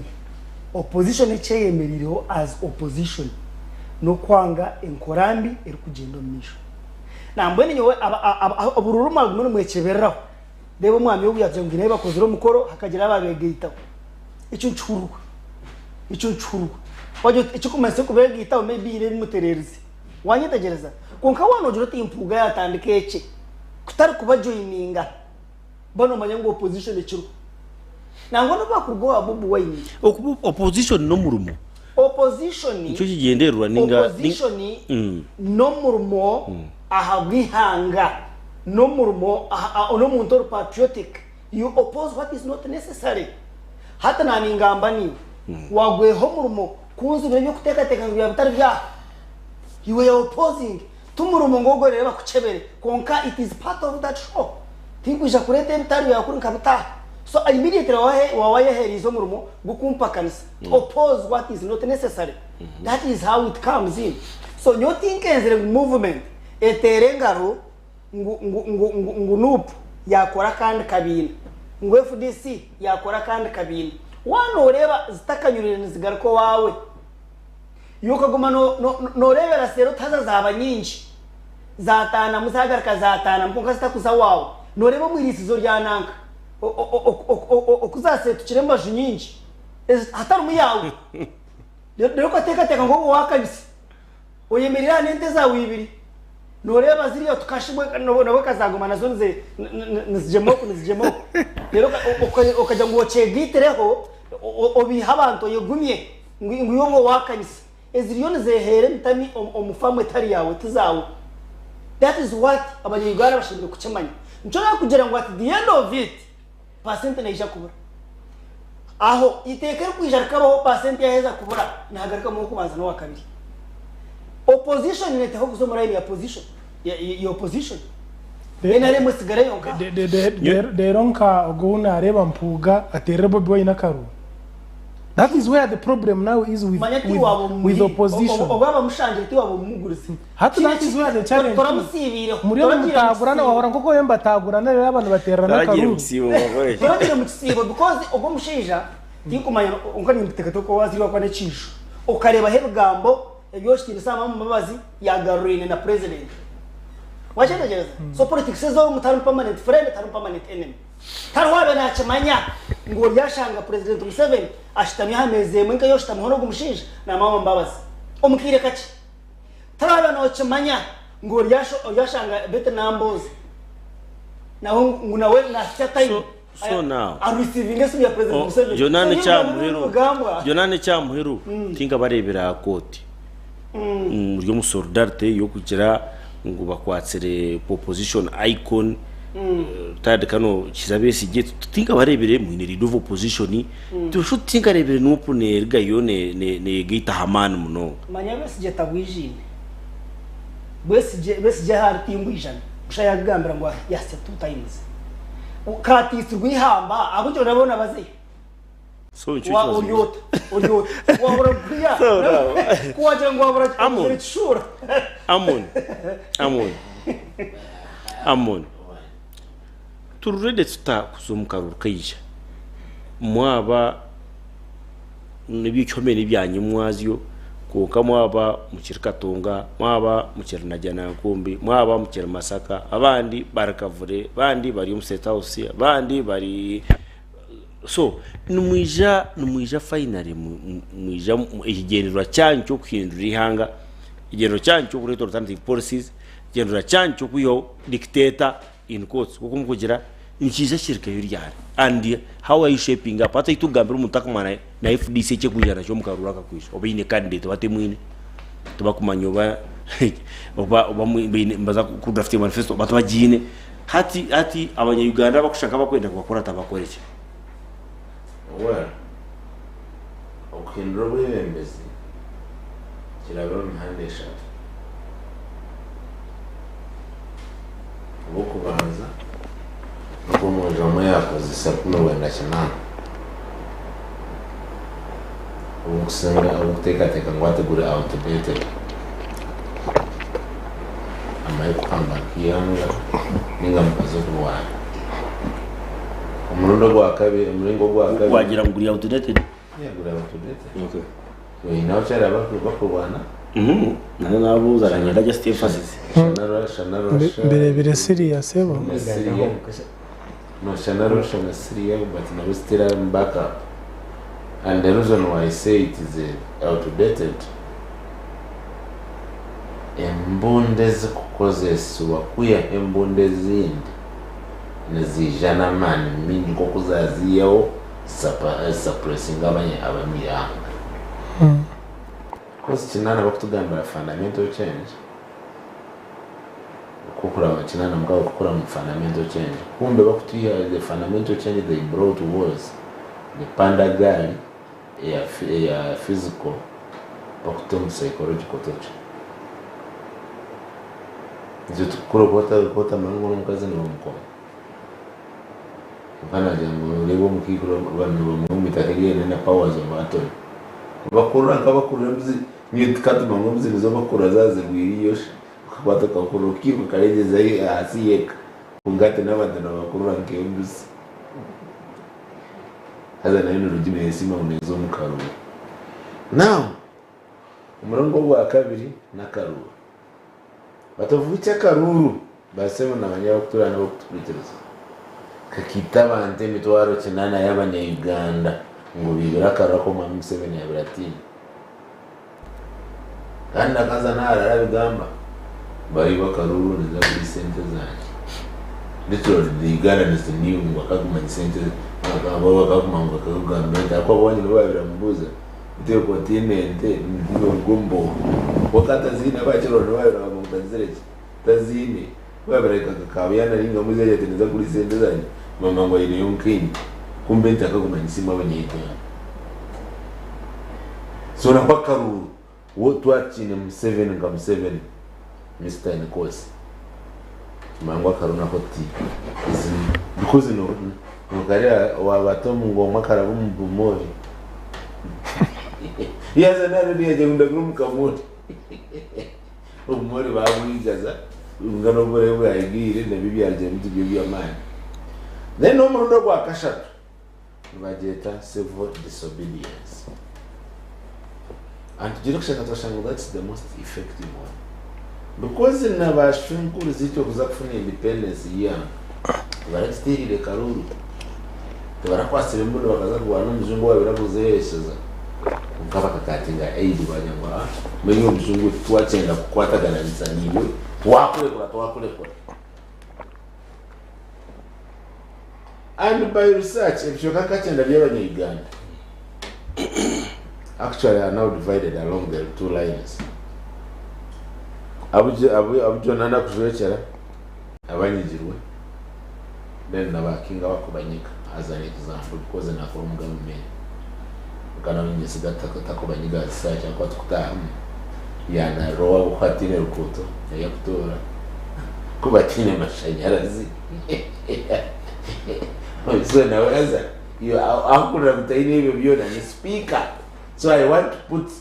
opposition eki eyemereireho as opposition n'okwanga enkora mbi erikugyenda omu maisho. Nambwenu nyowe obururu mwagume nimwekyebereraho. Reeba omwami ogu yaagira ngu haine ahu bakozire omukoro hakagira abaabeegaitaho. Ekyo nikihurirwa, ekyo nikihurirwa. Wagira oti ekirikumanyisa okubeegaitaho maybe haine ebi mutereerize. Waanyetegyereza? Kwonka waaba noogira oti Mpuuga yaatandika ekye kutari kubajoyininga, ba noomanya ngu opposition ekiriho. Nangwa n'obu baakuruga owa Bobi Wine.
Okuba opposition n'omurimo.
Opposition
Nikyo kigyendererwa ninga
Opposition n'omurimo ahabw'eihanga. N'omurimo n'omuntu ori patriotic you oppose what is not necessary. Hati naningamba niiwe wagweha omurimo kunzibira eby'okuteekateeka ngu byaba bitari byaha you were opposing timurimo ngu ogwo reero bakukyebere kwonka it is part of that show tinkwija kureeta ebitari byawe kuri nkabitaha so immediately waba wayehereize omurimo gw'okumpakanisa to oppose what is not necessary that is how it comes in so nyowe tinkenzire ngu movement eteere engaro ngu ngu ngu ngu ngu nup yakora akandi kabiina, ngu fdc yakora akandi kabiina. Waaba noreeba zitakanyurire nizigaruka owaawe, iwe okaguma no no noreebera seeri oti haza zaaba nyingi, zataanamu zagaruka zataanamu kwonka zitakuza owaawe, noreeba omu iriisizo rya nanka o o o o oku zaseetukire embaju nyingi ezi hatarimu yaawe. Reero okateekateeka ngu owakanyisa. Oyemereire aha n'ente zaawe ibiri, nooreeba ziriya otukashibwe nabwo kazaguma nazo nizigyema oku nizigyema oku. Reero okagira ngu okyegaitireho obiihe abantu oyegumye ngu iwe obwo waakanyisa. Eziriyo nizeeheera emitami omu faamu etari yaawe, ti zaawe. That is what abanya-Uganda bashemereire kukimanya. Nikyo nakugira ngu at the end of it, pasenti neija kubura. Aho eiteeka erikwija rikabaho pasenti yaheza kubura nihagarukamu ow'okubanza n'owakabiri. Opposition neteekwa kuza omu line ya position ya opposition. NRM esigare yonka.
Reero nka ogwo ou nareeba Mpuuga ateerire Bobi Wine akaruru. That is where the problem now is with,
Manya tiwaaba
with,
omu
with
muhiri.
opposition.
Obu abamushangire tiwaaba omumugurize.
Hati that is where the challenge is.
Toramusiibiireho.
Muriyo
Toragiire mu
nimutaagurana
kisiibo.
wahura nk'oku oriyo nibatagurana reero aba nibateerana
Taragiire mu
akaruru.
kisiibo ngu akore ki?
Toragiire mu kisiibo because ogwo omushaija tinkumanya kwonka ninteekateeka oku wazairwe akuba n'ekiijo. Okareebaho ebigambo ebi okitiinisa Amama Mbabazi yaagaruraine na president. Wakyetegyereza? So politics ez'omu tarimu permanent friend tarimu permanent enemy. Tariho owaabaire naakimanya ngu oryashanga Purezidenti Museveni ashutami aha meeza emwe nk'ei oshutamiho n'ogu mushaija na Maama Mbabazi omu kaire kakye. Tariho owaabaire nookimanya ngu oryashanga Betty Nambooze nawe ngu nawe naahitsya time
So now,
arisiivinge esimu ya Purezidenti
oh,
Museveni.
Byona
So
n'ekya
ebyo byona
muheru,
n'ebigambwa.
byona n'ekya muheru tinkabareebire aha kooti. Muri omu solidarity y'okugira ngu bakwatsire opposition icon retired Colonel Kiiza Besigye tinkabareebire mwine leader of opposition tushu tinkareebire Nup nerugayo neyegaita aha maani munonga.
Manya Besigye tabwijaine. Bwesigye Besigye ahari timbwijana busha yagambira ngu yahitsya two times. Katiisirwe eihamba ahabw'ekyo boona bazeyo.
So nikyo
Wa
kibazo.
ori ota? Ori ota? Wabura kuya.
So now-
Ku wagira ngu wabura
Amon.
wabuzire ekishuura.
Amon. Amon. Amon. Turi ready tuta kuza omu karuru kaija. Mwaba n'eby'ekihome n'ebyanyimwazyo kwonka mwaba mukiri Katonga, mwaba mukiri Najjanankumbi, mwaba mukiri Masaka, abandi bari Kavule, abandi bari omu State House, abandi bari So nimwija nimwija finally mwija ekigyendererwa kyanyu ky'okuhindura eihanga, ekigyendererwa kyanyu ky'okureeta alternative policies, ekigyendererwa kyanyu ky'okwihaho dictator in quotes nk'oku murikugira nikiija kirikeyo ryari and how are you shaping up? Hati tugambire omuntu akumanya na FDC eki erikwija nakyo omu karuru akakwija oba eine candidate oba temwine tibakumanya oba oba oba baine nibaza ku draftinga manifesto oba tibagiine. Hati hati abanya Uganda abakushusha nkabakwenda kubakurata bakore ki?
Well, okuhindura obwebembezi kirabire omu mihanda eshatu. Ogw'okubanza n'ogu omwojo omwe yaakozesa 19 obu nkusinga obu nkuteekateeka ngu hati guri outdated. Amahe kuhamba nk'eihanga ninga mukaze okurwana. Omurundi ogwakabiri omuringo ogwakabiri.
Wagira ngu guri outdated?
Yeah, guri outdated.
Okay.
Oine abakyara bakurwana?
Nanye nabuuza nanye just emphasis.
Shana Russia na Russia.
Mbirebire Syria sebo.
Na Syria. No, Shana Russia na Syria but nabo still am back up. And the reason why I say it is outdated embunda ezikukozesibwa kwihaho embunda ezindi niziija n'amaani mingi nk'oku zaziihaho zisuppressinga abany'eihanga. Coz kinaana bakutugambira fundamental change. Kukura kinaana mukaaga kukura mu fundamental change. Kumbe bakutwiha the fundamental change they brought was the pandagaari eya eya physical bakuta omu psychological torture. Nikyo tukukura oku otamanya ngu omukazi nibamukoma. Kwonka naagira ngu noreeba omukaikuru nibamuha omu itaka eri aine na powers of attorney. Nibakurura nkabakurura embuzi, nyowe tikatumanya ngu embuzi nizo bakurura zaaba zirwaire eiyosha. Okakwata okakurura okairuka okarengyeza ahansi y'eka kwonka hati n'abantu nibabakurura nk'embuzi. Haza nayo nirungi neesiima ngu neeza omu karuru. Now, omuringo ogwakabiri n'akaruru. But of which akaruru, basebo na banyabo abakutureeba n'abakutuhurikiriza, kakaita abantu emitwaro kinana y'abanya Uganda ngu baibire akaruru aku Omwami Museveni yabire atiine. Kandi nakaza naharara abigamba, baiba akaruru ninza kurya sente zangye. Literally the Ugandans knew ngu akaguma nyi sente akaguma ngu akagamba nti ahakuba ab'owanyu nibo babire bamubuuza. Oteekwa otiine ente noruga omu booho. Kwonka ataziine abakirora nibo babire bagamba ngu tagizire ki? Taziine. Ku yabire ahika nka Kabuyana nainga Muzeeyi ati ninza kuriisa ente zangye, bamugamba ngu aineyo nka inye. Kumbe ente akaguma nisiimwa abanyayuganda. So nako akaruuru twatukiine Museveni nka Museveni, Mister Nkosi. Kimanya ngu akaruuru nako ti because nokareeba waaba ngu omwe akaraba omu bumori yaaza nareeba yagira ngu ndabire omu kamori obumori babwigaza kwonka n'oburayi bwagiire nabyo byarugiremu tibyo by'amaani. Then n'omurundi ogwa kashatu nibagyeta civil disobedience and tugire kushanga twashanga that's the most effective one because na ba shwenkuru zaitu okuza kufuna independence y'eihanga tibarakiteereire karuuru, tibarakwatsire embunu bakaza kurwana omujungu owaabaire akuzeesheza kwonka bakakatinga aid baagira ngu aa mbwenu iwe mujungu titwakyenda kukwatagananisa naiwe twakurekura twakurekura. And by research, ebicweka nka kyenda by'abanya-Uganda actually are now divided along the two lines. Abu abu abu John anakujwekyera abanyigirwe then na ba King abakubanyika as an example because nakora omu government nka nawe ninyesiga takubanyiga aha kisaayi kyakuba tukutaahamu yanarira owaabo ku hataine rukuuto naija kutoora ku bataine mashanyarazi. So nawe haza ahukurira ngu taine ebyo byona ni sipiika. So I want to put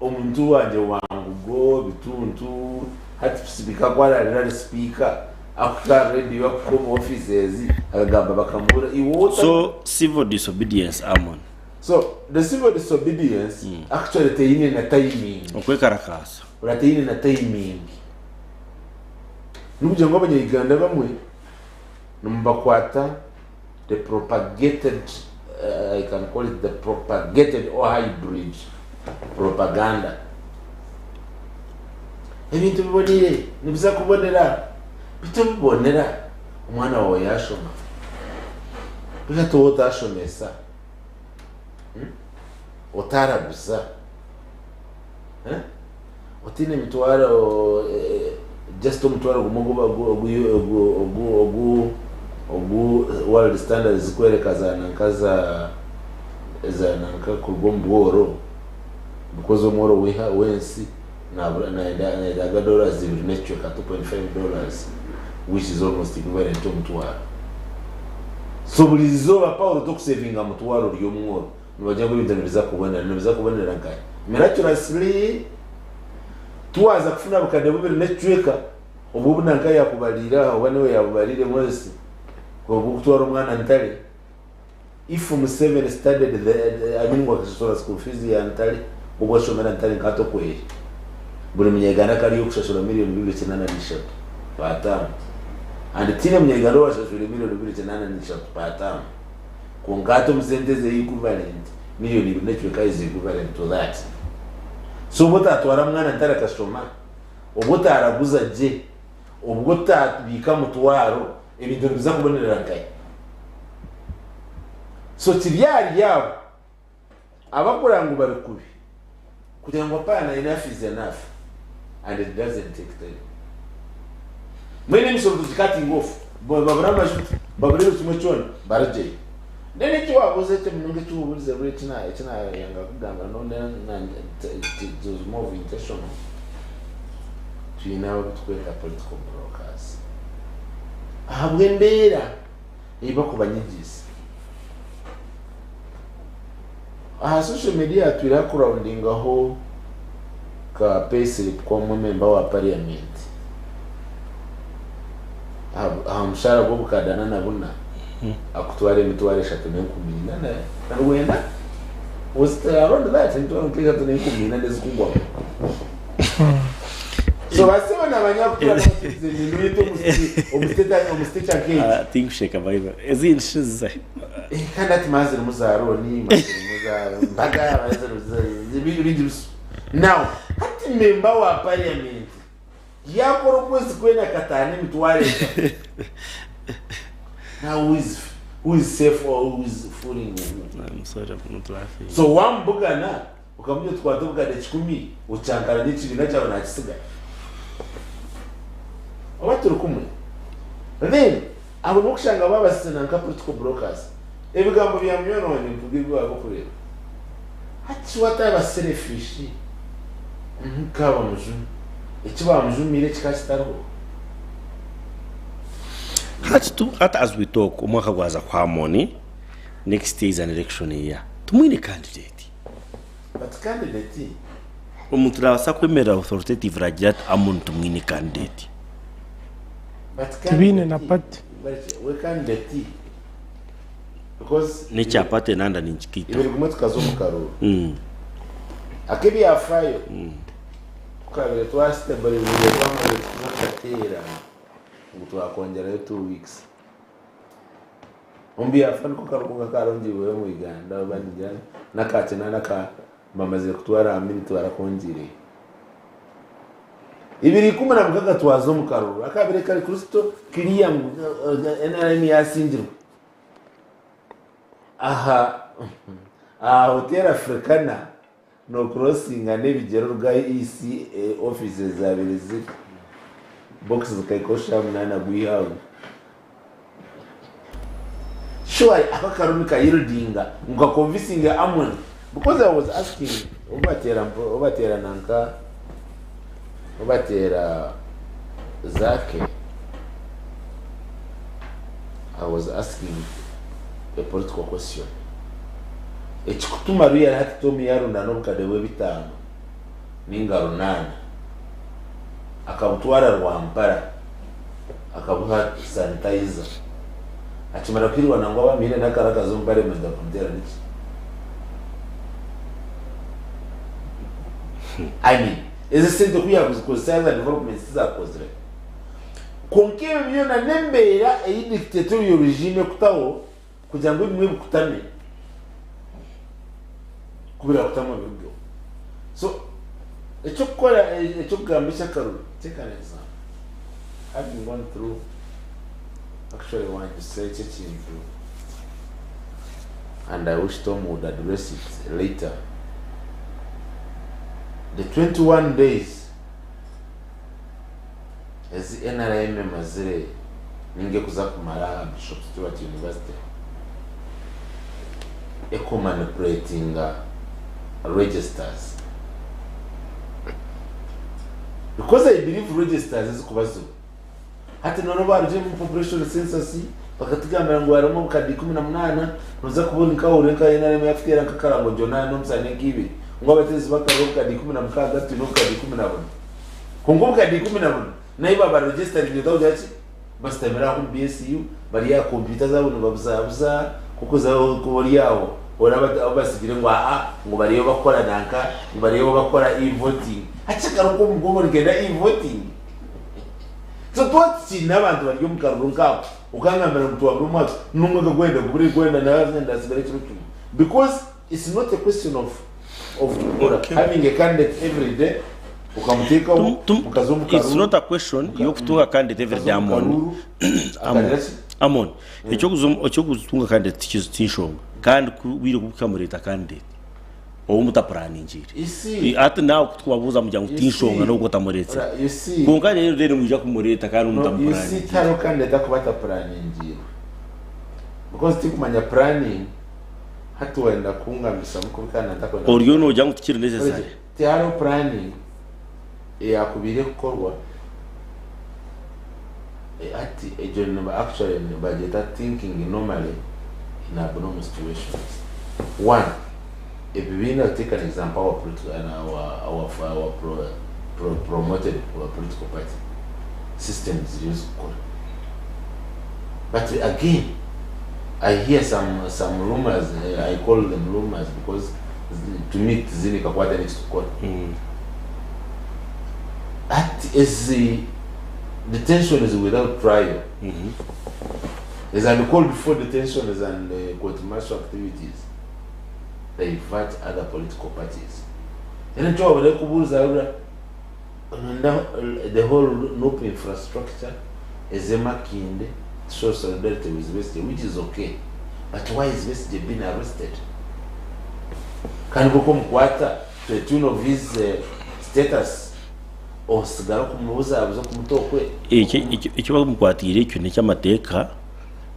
omuntu wangye wangugo, bituntu, hati sipiika ku ararira ari sipiika, akuhika aha rediyo akuhika omu offices akagamba bakamuhurira iwe ota
So civil disobedience Amon.
So the civil disobedience actually teine na timing.
Okwekarakaasa.
Ora teine na timing. N'okugira ngu abanya-Uganda abamwe nimubakwata the propagated, I can call it the propagated or hybrid propaganda. Ebintu biboneire nibiza kubonera, beitu bibonera omwana waawe yaashoma, beitu hati waaba otaashomesa, otaaraguza, Otaine emitwaro just omutwaro gumwe ogu ogu world standards zikworeka za nanka za za nanka kuruga omu bworo because omworo w'ensi nayetaaga dollars ibiri n'ekicweka, $2.5 which is almost equivalent to omutwaro. So buri izooba Paul tokusevinga mutwaro ori omworo. Nibagira ngu ebintu nibiza kubonera. Nibiza kubonera nkahi? Miraculously, tiwaza kufuna bukadde bubiri n'ekicweka obwo obu nanka yakubariire aha oba niiwe yabubariire Moses obw'okutwara omwana Ntare. If Museveni studied the, I mean ngu akashashura school fees ya Ntare obu ashomera Ntare nka Tokweri, buri munyayuganda akaba ari ow'okushashura million bibiri kinaana na ishatu per term. And tihaine munyayuganda owashashwire million bibiri kinaana na ishatu per term. Kwonka hati omu sente ezi equivalent million ibiri n'ekicweka is equivalent to that. So obu otatwara mwana ntare akashoma, obu otaraguza gye, obwo otabiika mutwaro, ebintu nibiza kubonerera nkahi? So kiri ahari abo abakureba ngu bari kubi kugira ngu apana enough is enough and it doesn't take time. Mbwenu emisoro tugikatinge off, babure amajuta, babure buri kimwe kyona, barugyeyo. Then eki wabuuza ekyo munonga eki waburize buriya eki na eki nayanga kugamba no na it was more of intentional, twine abu turikweta political brokers. Ahabw'embeera ei barikubanyigiisa. Aha social media hatwire hakurawundingaho ka payslip k'omwe member wa parliament aha mushaara gw'obukadde ana na buna akutwara emitwaro 34 na rwenda was it around that emitwaro nka 3,400 ezikugwamu so basebo na banyakutwara batuze omu state omu state nk'egi
Tinkusheka Bible ezindi shi ziza
Kandi hati mara zirimu za looni, mara zirimu za mbaga, mara zirimu za ebindi bisu. Now, hati memba wa parliament yakora okwezi kwena akataana 30,000. Now who is, who is safe or who is fooling who?
I'm sorry, I'm not laughing.
So wamubugana okamubwira oti kwata obukadde 100 okyankaranye ekibiina kyawe nakisiga. Oba turi kumwe? Then abo nokushanga babasisana nka political brokers. Ebigambo bya munywani wangye mvuga ebi waba okureeba. Hati shi wataaba selfish nka bamujumi. Eki bamujumiire kikaba kitariho.
Hati tu hati as we talk omwaka gwaza kuhamoni next year is an election year tumwine candidate.
But candidate.
Omuntu nabaasa kwemerera authoritatively agire ati Amon tumwine candidate.
Tibaine na party.
We candidate because.
N'ekya party nanda ninkikiitaho.
Ibiri gumwe tukaza omu karuuru. Ak'ebyafaayo tukabire twasiteburizinga twamazire kuza kukateera ngu twakwongyerayo 2 weeks. Omu byafaayo niko karuuru konka akarongiibweho omu Uganda oba ningira n'aka kinaana aka bamazire kutwara aha miniti barakongiireyo. 2016 twaza omu karuuru akabire kari crystal clear ngu NRM yasingirwe. Aha aha Hotel Africana nokurosinga n'ebigyere oruga ahu EC offices zabaire ziri. Box zikahika oshaaha 8 gw'eihangwe. Surely ako akaruuru nikayieldinga ngu kaconvincinge Amon because I was asking obu bateera obu bateera nanka obu bateera Zaake I was asking a political question ekikutuma Real hati Tom yarundana obukadde bw'ebitaano ninga runaana akabutwara Rwampara akabuha sanitizer akimara kwirwa nangwa bamwine n'akarakaza omu parliament bakamuteera niki I mean ezi sente ku yakuzikozesa as a development tizakukozire kwonka ebyo byona n'embeera ei dictatorial regime ekutaho kugira ngu ebimwe bikutame ku birakutama birugeho so eky'okukora eky'okugamba eky'akaruru take an example having gone through actually wanjusya eki ekintu and I wish Tom would address it later the 21 days ezi NRM emazire ninga ekuza kumara aha Bishop Stuart University ekumanipulatinga registers because I believe registers ezikuba ziriho hati noona barugire omu population census bakatugambira ngu harimu obukadde 18 noza kuba ori nkahurira nka NRM yakuteera nk'akarango Jonah n'omusana nk'ibiri ngu abateezi bakarora obukadde 16 twine obukadde 14 kwonka obukadde 14 nayo baba registering otakugira ki basitamire aho omu BSU bari aha kompyuta zaabo nibabuzabuza kukuza kuba ori aho oraba abu basigire ngu aa ngu bariyo bakora nanka ngu bariyo bakora e-voting hati akaruka omu bwongo nikenda e-voting so tuba tukiine abantu bari omu karuru nk'ako okangambira ngu twabura omwaka n'omwaka gwenda gubure gwenda nawe ndasigara ekiro kimwe because it's not a question of having a candidate every day ukamuteekaho mukaza omu
It's
karuru
not a question y'okutunga candidate every day Amon. Amon.
Akarira ki?
Amon. Ekyokuza ekyokutunga candidate tikizi tinshonga. Kandi ku bwire kubukamureta candidate. Ou mutapuraningiire. Hati naawe ku tukubabuuza mugira ngu tinshonga n'obu otamureetsire. Kwonka reero then nimwija kumureeta kandi
No, you see,
mutamupuraningiire.
tihariho candidate akuba atapuraningiirwe. Because tinkumanya planning, hati wenda kungambisamu kubi kandi ntakwenda
Oriyo noogira ngu tikiri necessary.
Tihariho planning eyakubaire ekukorwa hati egyo actually nibagyeta thinking normally in abnormal situations. One, ebibiina take an example our political our our our pro, pro, promoted political party systems ziriyo zikukora but again I hear some some rumors I call them rumors because to me tiziine kakwate n'ekitukukora hati ezi detentions without trial is uncalled for detentions and court martial activities divert other political parties then nikyo wabona kubuuza rura nonda the whole NUP infrastructure eze Makindye to show solidarity with Besigye which is okay but why is Besigye being arrested kandi koko omukwata to a tune of his status osigara okumubuzabuza okumuta okwe.
Eki bamukwatiire ekyo n'eky'amateeka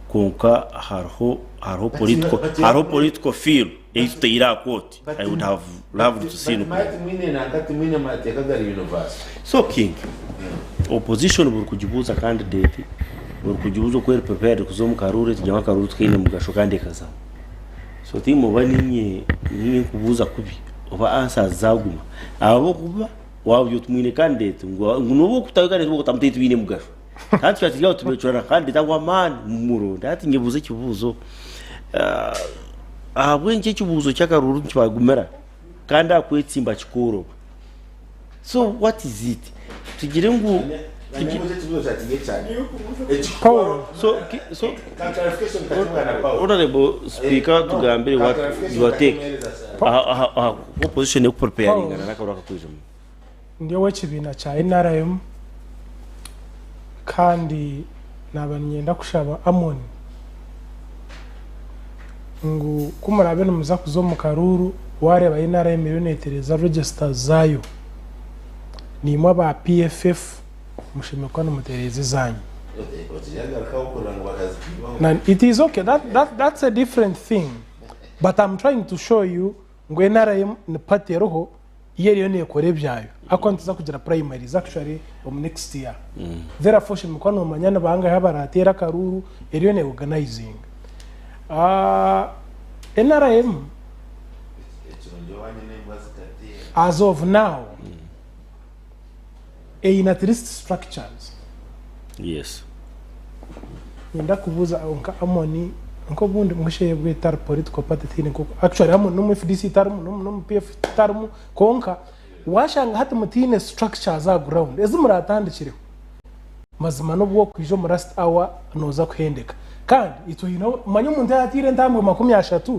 kwonka hariho hariho political hariho political feel ei tutaire aha kooti. I would have loved to see
But timwine nanka timwine mateeka gari universal.
So king, opposition buri kugibuuza candidate, buri kugibuuza oku eri prepared kuza omu karuuru ekigira ngu akaruuru tikaine mugasho kandi ekazamu. So tiimwe oba niinye niinye nkubuuza kubi oba answers zaaguma ahabw'okuba waaba ori oti mwine candidate ngu ngu n'obu okutaho candidate obu otamutaho tibiine mugasho. Kandi twaba turi aho tubecurana candidate aw'amaani mumuronde. Hati nyebuuza ekibuuzo ahabw'enki ekibuuzo ky'akaruuru nikibagumira kandi aha kwetsimba kikooroba? So what is it? Tugire ngu So, so Honorable Speaker tugambire what your take aha aha aha opposition ekupreparingana n'akaruuru akakwijamu.
Ndi ow'ekibiina kya nrm kandi naaba niinyenda kushaba Amon ngu ku muraabe nimuza kuza omu karuuru waareeba nrm eriyo neetereeza registers zaayo, naimwe aba PFF mushemereire kuba nimutereeza ezaanyu. It is okay, that, that, that's a different thing but I'm trying to show you ngu nrm ni party eriho yo eriyo nekora ebyayo ahakuba nituza kugira primaries actually omu next year therefore oshemereire kuba nomanya ni bangahi abarateere akaruuru eriyo ne organizinga. Nrm as of now eine at least structures.
Yes.
Niinyenda kubuuza nka Amoni nk'obundi mbwenu shi etari political party tihaine nk'oku actually Amoni n'omu FDC tarimu n'omu PF tarimu kwonka waashanga hati mutaine structures aha ground ezi muraatandikireho mazima n'obu wakwija omu last hour nooza kuhendeka kandi itwe oine manya omuntu yaataire entambwe 30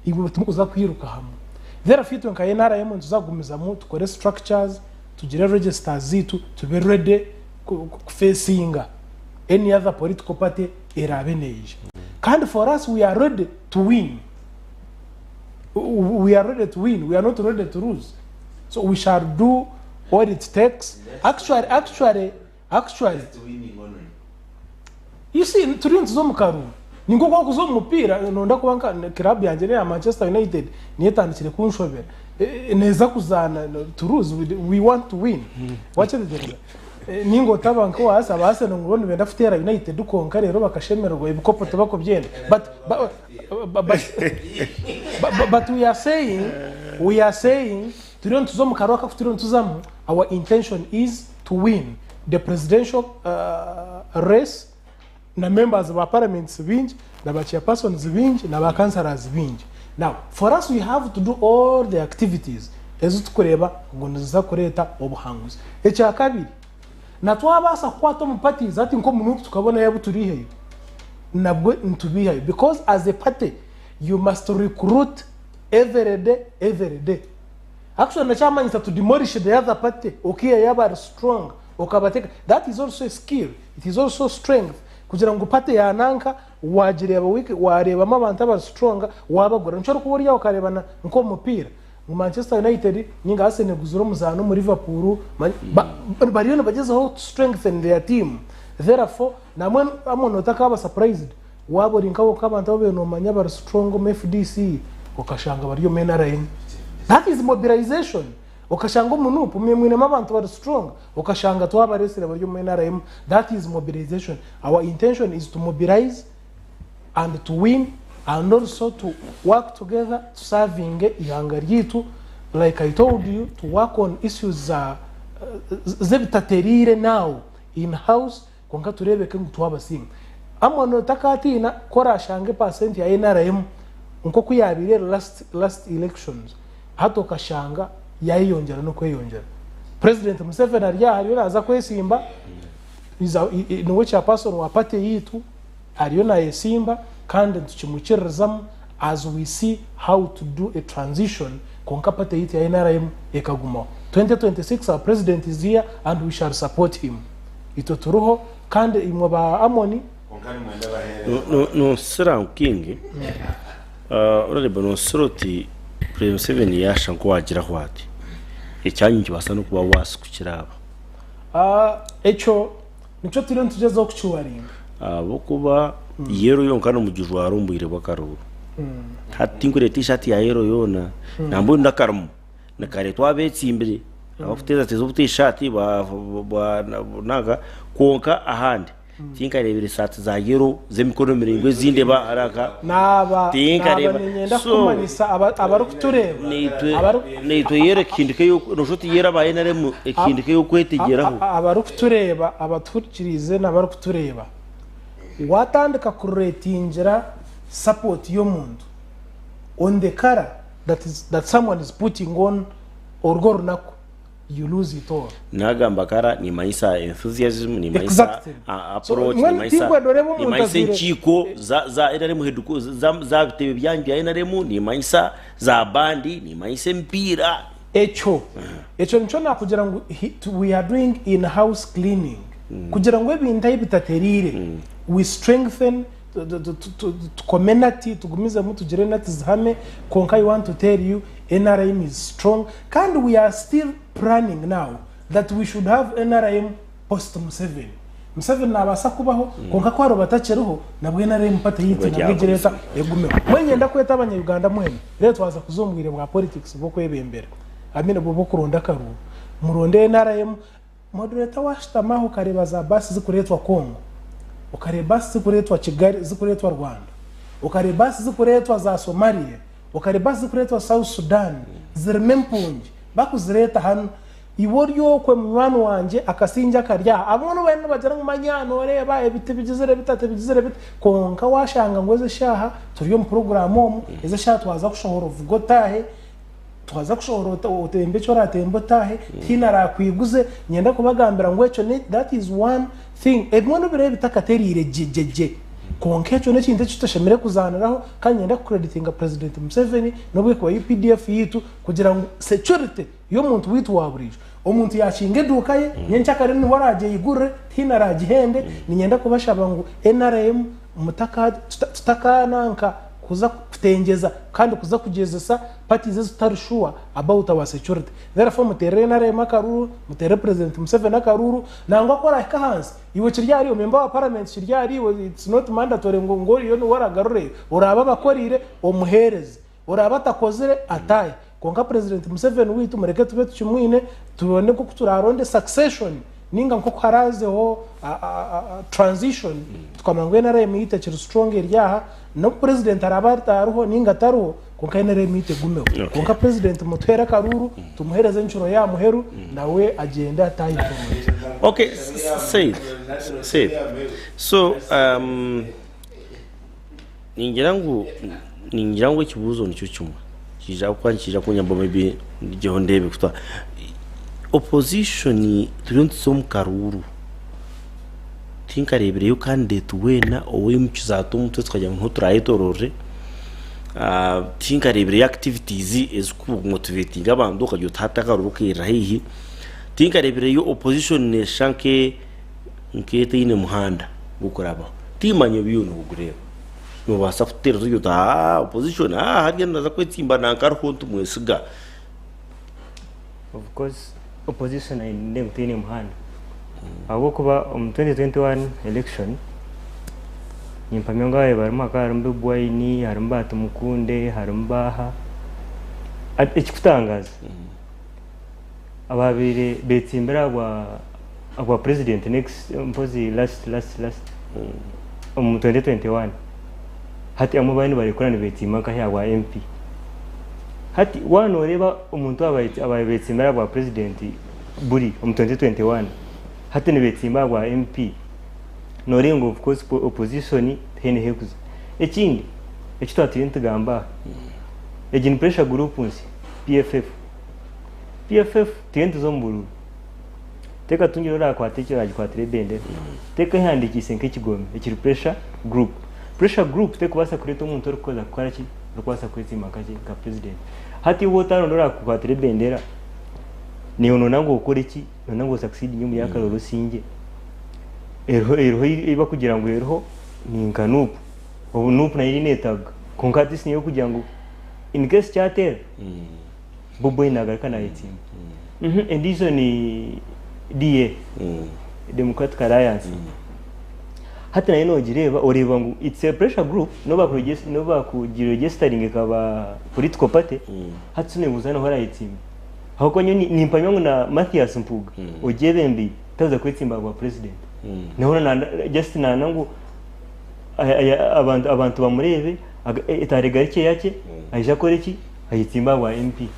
iwe timurikuza kwiruka hamwe therefore itwe nka NRM nituza kugumizamu tukore structures tugire registers zaitu tube ready kufesinga any other political party eraabe neija kandi for us we are ready to win we are ready to win we are not ready to lose so we shall do what it takes actually actually actually you see turiyo nituza omu karuuru ni nk'oku orikuza omu mupiira nonda kuba nka club yangye n'eya Manchester United niyo etandikire kunshobera neeza kuzaana to lose we want to win wakyetegyereza Ninga otaba nka aba Arsenal ngu bo nibenda kuteera United kwonka reero bakashemererwa ebikopo tibakubyenda but but but we are saying we are saying turiyo nituza omu karuru aku turiyo nituzamu our intention is to win the presidential race na members ba parliaments baingi na ba chairpersons baingi na ba councillors baingi. Now for us we have to do all the activities ezi tukureeba ngu niziza kureeta obuhanguzi. Ekyakabiri, na twabaasa kukwata omu parties hati nk'omu NUP tukabonayo abu turiiheyo nabwo nitubiihayo because as a party you must recruit every day every day. Actually nakyamanyisa to demolish the other party okaihayo abari strong okabateeka that is also a skill. It is also strength kugira ngu party ya nanka wagireeba weak wareebamu abantu abari strong wabagura. Nikyo orikuba ori aho okareeba na nk'omu mupiira. ngu Manchester United ninga Arsenal eguzire omuzaani omu Liverpool, bariyo nibagyezaho to strengthen their team. Therefore, namwe Amon otakaaba surprised waaba ori nka abantu abu obaire nomanya bari strong omu FDC okashanga bari omu NRM. That is mobilization. Okashanga omu NUP mwinemu abantu bari strong okashanga twabaresire bari omu NRM. That is mobilization. Our intention is to mobilize and to win and also to work together tusavinge ihanga ryaitu like I told you to work on issues za zebitateriire now in house kwonka turebeke ngu twabasinga. Amon otakatiina ku orashange percent ya nrm nkoku yabaire eri last last elections hati okashanga yayeyongyera nokweyongyera. President Museveni ari aha ariyo naza kwesimba niwe chairperson wa party yaitu ariyo nayesimba kandi nitukimwikiririzamu as we see how to do a transition kwonka party yaitu ya nrm ekagumaho. 2026 our president is here and we shall support him. Itwe turiho kandi imwe ba Amoni.
Nonsira ngu King, orareeba nonsira oti President Museveni yashusha nk'owagiraho ati ekyanyu nikibaasa n'okuba worse kukira aba.
Ekyo nikyo turiyo nitugyezaho kukiwaringa.
Ahabw'okuba yellow yonka nomugijwara omu bwire bw'akaruuru. Hati tinkureeta esaati ya yellow yoona nambwenu n'akarimu nikareetwa abeetsimbire abarikuteezateeza obutishaati nanka kwonka ahandi tinkareebire esaati za yellow z'emikono miraingwa ezindi nanka
Naaba
tinkareeba
niinyenda
so
kukumanyisa abarikutureeba
naitwe naitwe yellow ekihindika nooshusha oti yellow aba NRM ekihindika ey'okwetegyeraho.
Abarikutureeba abatuhurikiriize n'abarikutureeba waatandika kureetingira sapoti y'omuntu on the colour that is that someone is putting on orwo runaku you lose it all.
Nagamba kara nimanyisa enthusiasm, nimanyisa
Exactly.
a-
So,
approach,
mbwenu
nimanyisa
tinkwenda oreebe omuntu
nimanyisa
ajwaire
enkiiko za za NRM headqu- za za bitebe byanyu bya NRM, nimanyisa za bandi, nimanyisa emipiira.
Ekyo ekyo nikyo nakugira ngu he- to- we are doing in house cleaning kugira ngu ebintu ahi bitateriire we strengthen Tukome nati tugumizemu tugire nati zihame kwonka I want to tell you nrm is strong kandi we are still planning now that we should have nrm post Museveni. Museveni nabaasa kubaho kwonka ku araba atakiriho nabwo nrm party yaitu nabwo egire eta egumeho. Mbwenu niinyenda kweta abanya Uganda mwena reero twaza kuza omu bwire bwa politics bw'okwebembera I mean bw'okuronda akaruuru muronde nrm Moderator washutama aho okareeba za bus zikureetwa Congo, okareeba bus zikureetwa Kigali zikureetwa Rwanda, okareeba bus zikureetwa za Somalia, okareeba bus zikureetwa South Sudan zirimu empungi bakuzireeta hanu iwe ori okwe munywani wangye akasingye akari aha abamwe nobu bariyo nibagira ngu manya noreeba ebi tibigizire bita tibigizire bita kwonka washanga ngu ezi eshaaha turi omu program omu ezi eshaaha twaza kushohora ovuge otaahe Twaza kushohora otembe eki oratembe otaahe, tihaine araakwiguze. Niinyenda kubagambira ngu ekyo ni that is one thing ebimwe nobireeba bitakatereire gye gye gye kwonka ekyo n'ekintu eki tutashemereire kuzaaniraho kandi niinyenda kucreditinga President Museveni n'obu erikuba UPDF yaitu kugira ngu security y'omuntu waitu wa buriijo, omuntu yaakinga eduuka ye nyenkyakare niwe araagyeyigurire tihaine araagihende. Niinyenda kubashaba ngu nrm mutaka tutakananka kuza kutengyeza kandi kuza kugyezesa parties ezi tutari sure about our security therefore muterere nrm akaruru muterere president Museveni akaruru nangwa ku orahika ahansi iwe kiri ahari iwe member wa parliament kiri ahari iwe it's not mandatory ngu ngu oriyo niwe oragarureyo oraabe abakorire omuhereze oraabe atakozire ataahe kwonka president Museveni waitu mureke tube tukimwine tubone nkoku turaronde succession Ninga nkoku harazeho transition tukamanya ngu nrm yaitu ekiri strong eri aha nobu president araabe ariho ninga atariho kwonka nrm yaitu egumeho. Kwonka president mutuhere akaruuru tumuhereze encuro yaha muheru nawe agyende ataahe kurungi.
Okay, Said, Said. So, ningira ngu ningira ngu ekibuuzo nikyo kimwe kiija kuba nikiija kunyamba maybe ngyeho ndeebe kuta opposition turiyo nituza omu karuuru tinkareebireyo candidate weena owaimukize ati omutwe tukagira ngu niho turayetoroorere tinkareebireyo activities ezikumotivatinga abantu okagira oti hati akaruuru kairira haihi tinkareebireyo opposition neeshusha nke nk'etaine muhanda gw'okurabaho. Tiimanya obu iwe noogureeba. Noobaasa kuteereza ogira oti haa opposition haa hariya naaza kwetsimba nanka ariho nitumwesiga.
Of course opposition nindeeba ngu teine muhanda ahabw'okuba omu 2021 election nimpamya ngu ababaire barimu hakaba harimu Bobi Wine, harimu ba Tumukunde, harimu baaha. Ekikutangaaza ababaire betsimbire ahabwa president next mpozi last last last omu 2021 hati abamwe bariyo nibarekura nibetsimba nkahi ahabwa MP. Hati waaba nooreeba omuntu ababaire betsimbire ahabwa president buri omu 2021 hati nibetsimba ahabwa MP nooreeba ngu of course opposition tihaine ahu erikuza. Ekindi eki twatwire nitugamba aha, egi ni pressure group nsya PFF. PFF turiyo nituza omu buruuru, tekatungire orakwata eki oragikwatira ebendera, tekahandikiise nk'ekigombe ekiri pressure group. Pressure group terikubaasa kureeta omuntu orikuza kukora ki? Orikubaasa kwetsimba nka ki? Nka president. Hati iwe otaronda orakukwatira ebendera, naiwe noona ngu okore ki? Noona ngu osucceedinge omuri akaruru osingye. Eriho eriho ei barikugira ngu eriho ni nka Nup. Obu Nup nayo eriyo neetaga. Kwonka at least niyo erikugira ngu in case kyateera, Bobi Wine naagaruka naayetsimba. Endiijo ni DA, Democratic Alliance. Hati nayo noogireeba oreeba ngu it's a pressure group n'obu baakugiregisitaringa ekaba political party, hati so noyebuuza noha oraayetsimba. Ahabw'okuba nyowe nimpamya ngu na Mathias Mpuuga ogyebembeire takuza kwetsimba ahabwa president. Nawe just nayenda ngu abantu bamureebe, etaara egarukye eyakye, aije akore ki? Ayetsimbe ahabwa MP.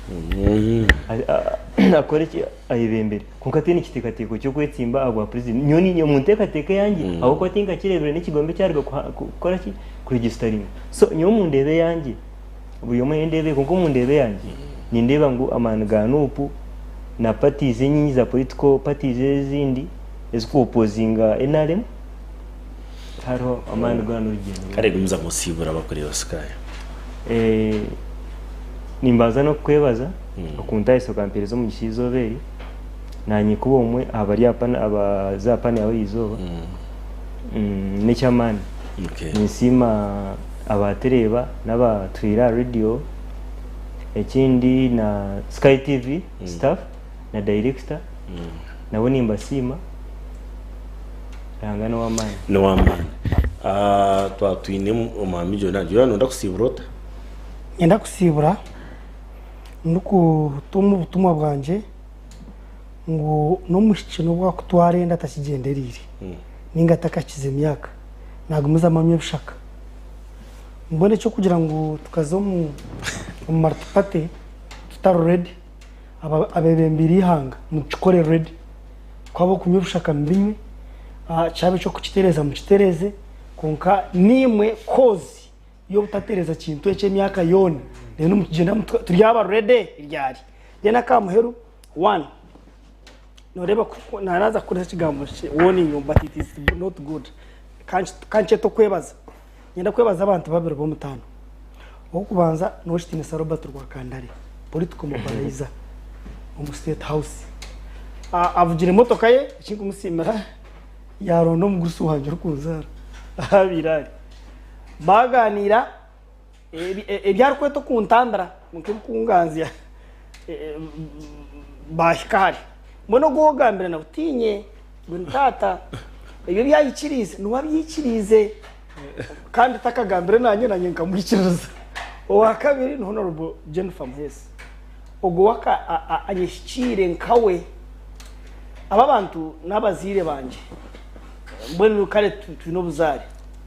Akore ki? Ayebembere. Kwonka tihaine kiteekateeko ky'okwetsimba ahabwa president. Nyowe omu nteekateeka eyangye, ahabw'okuba tinkakireebire n'ekigombe ekyaruga kukora ki? Kuregisitaringa. So nyowe omu ndeeba eyangye, buri omwe aine endeeba eye kwonka omu ndeeba eyangye nindeeba ngu amaani ga Nup na parties enyingi za political parties ezindi ezikuopozinga nrm tihariho amaani goona n'orugyendo rwona.
Kare gumizamu osiibure abakureeba Sky.
Nimbanza n'okukwebaza okuntahisa okampereza omugisha eizooba eri nanye kuba omwe aha bari aha za panel yawe erizooba n'eky'amaani. Ninsiima abaatureeba n'abatwire aha radio, ekindi na Sky TV staff na director nabo nimbasiima. Ruhanga n'ow'amaani.
N'ow'amaani. Twaba twine omwami Jonah. Jonah noyenda kusiibura ota?
Niinyenda kusiibura ndikutuma obutumwa bwangye ngu n'omwishiki n'obu akutwara enda atakigyendereire ninga atakahikize myaka nagumizamu anywa ebishaka. Mbwenu eky'okugira ngu tukaza omu multi-party tutari ready, abebembeire eihanga mukikore ready. Ku ab'okunywa ebishaka mubinywe, kyaba eky'okukitereeza mukitereeze kwonka naimwe cause y'obutatereeza kintu ekyo emyaka yoona reero nimukigyenda turyaba ready ryari? Then aka muheru one noreeba ku naaza kukoresa ekigambo warning but it is not good kankyete okwebaza niinyenda kwebaza abantu babiri b'omutaano ow'okubanza n'owekitiinisa Robert Rwakandare political mobilizer omu state house avugire emotoka ye ekinkumusiimira yaaronda omugurusi wangye orikunzaara ahu abaire ari baagaaniira ebi arikweta okuntambira nk'ebikunganzya baahika hare. Mbwenu ogu ow'ogambire nawe tiinye, ngu ni taata, ebyo ebi ayikiriize niwe abyikiriize kandi takagambire naanye, naanye nkamwikiririza. Owa kabiri ni Honourable Jennifer Muheesi, ogwo we anyehikiire nkawe. Aba abantu n'abazaire bangye, mbwenu kare twine obuzaare.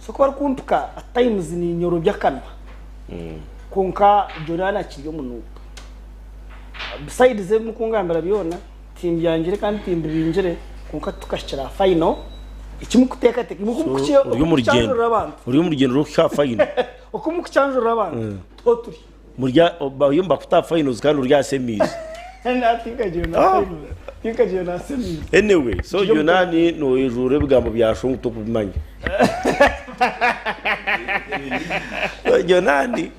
So ku barikumpika at times ninyorobya akanwa kwonka Jonah akiri omu nup. Besides ebi mukungambira byona timbyangire kandi timbibingire kwonka tukahikira aha final eki mukuteekateeka imwe
So, ori omu rugyendo
oku mukucyanjurira abantu
ori omu rugyendo rw'okuhika aha final
oku mukucyanjurira abantu tiho turi.
Muri bariyo nibakuta aha finals kandi ori aha semis.
Tinkagiire na finals. Tinkagiire na semis.
Anyway, so Jonani noyejuura ebigambo bya sho ngu tokubimanya. So Jonani,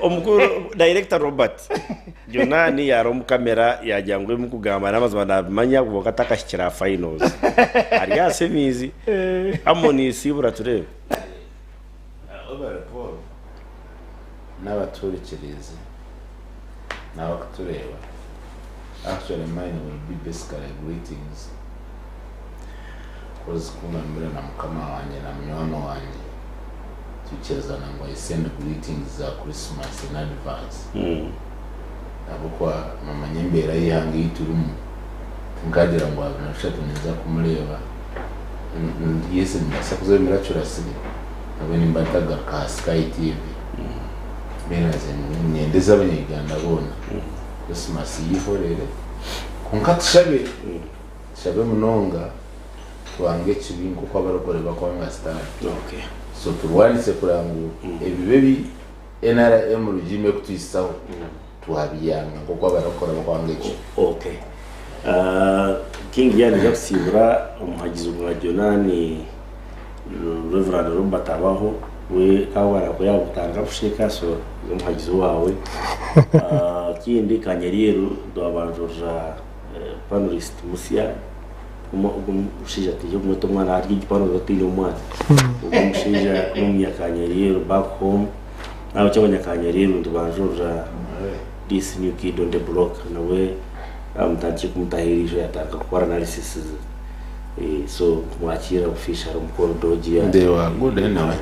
omukuru director Robert, Jonani yaara omu kamera yagira ngu ebimukugamba n'amazima nabimanya kwonka takahikire aha finals. Ari aha semis. Amon siibura tureebe.
Webare Paul n'abatuhurikiriize n'abakutureeba. Actually mine will be basically greetings coz kungambira na mukama wangye na munywani wangye twikirizana ngu I send greetings za Christmas in advance ahabw'okuba nomanya embeera y'eihanga ei turimu tinkagira ngu 23 ninza kumureeba yes nimbaasa kuza emiracurasire nabwe nimba ntagaruka aha Sky TV mbwenu nze niinyendeza abanya-Uganda boona Christmas yihorere kwonka tushabe tushabe munonga twange ekibi nk'oku abarokore bakwanga sitaane. So turwanise kureba ngu ebibi ebi NRM regime erikutuhisaho twabyanga nk'oku abarokore bakwanga ekibi.
Okay. King yaaba naija kusiibura omuhagizi gwa Jonani Rev Robert Abaho we ahu yaakutandika kusheeka so omuhagizi waawe. Ekindi Kanyaryeru twabanjurira panelist musya ogwo omushaija twija kumweta omwana ahari egi panel twine omwana. Ogwo omushaija n'omunyakanyaryeru back home. Nahabwekyo abanyakanyaryeru nitubanjurira this new kid on the block nawe mutandikye kumutaho eriisho yatandika kukora analysis ze. So kumwakiira officially omu corridor egi.
They were good anyway.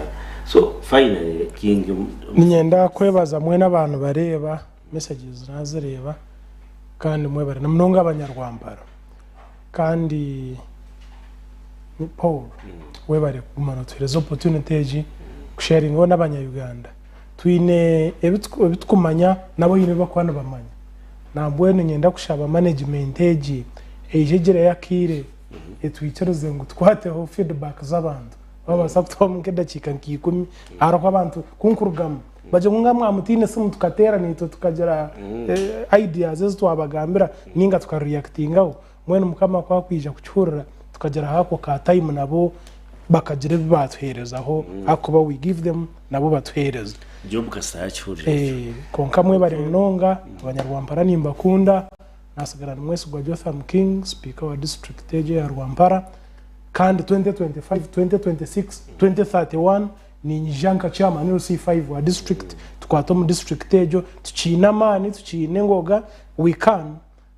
So finally King.
Niinyenda kwebaza mwena abantu bareeba messages nazireeba kandi mwebare na munonga abanyarwampara kandi Paul webare kuguma notuhereza opportunity egi kusharingaho n'abanya Uganda. Twine ebitukumanya nabo haine ebi barikuba nibamanya. Nambwenu niinyenda kushaba management egi eije egireyo akaire etwikirize ngu tukwateho feedback z'abantu. Babaasa kutuhamu nk'edakiika nka ikumi hariho abantu kunkurugamu bagire ngu nga mwamutaine esimu tukateera naitwe tukagira ideas ezi twabagambira ninga tukareactingaho. Mbwenu Mukama ku akwija kukihurira tukagira ako ka time nabo bakagira ebi baatuheerezaho ahakuba we give them nabo batuheereza.
Job kasita yakihurira ekyo.
Kwonka mwebare munonga abanyarwampara nimbakunda. Nasigara ndi Mwesigwa Jotham King, sipiika wa disiturikiti egi eya Rwampara kandi 2025, 2026, 2031 niinyija nka chairman LC5 wa disiturikiti tukwate omu disiturikiti egyo tukiine amaani, tukiine engoga, we can.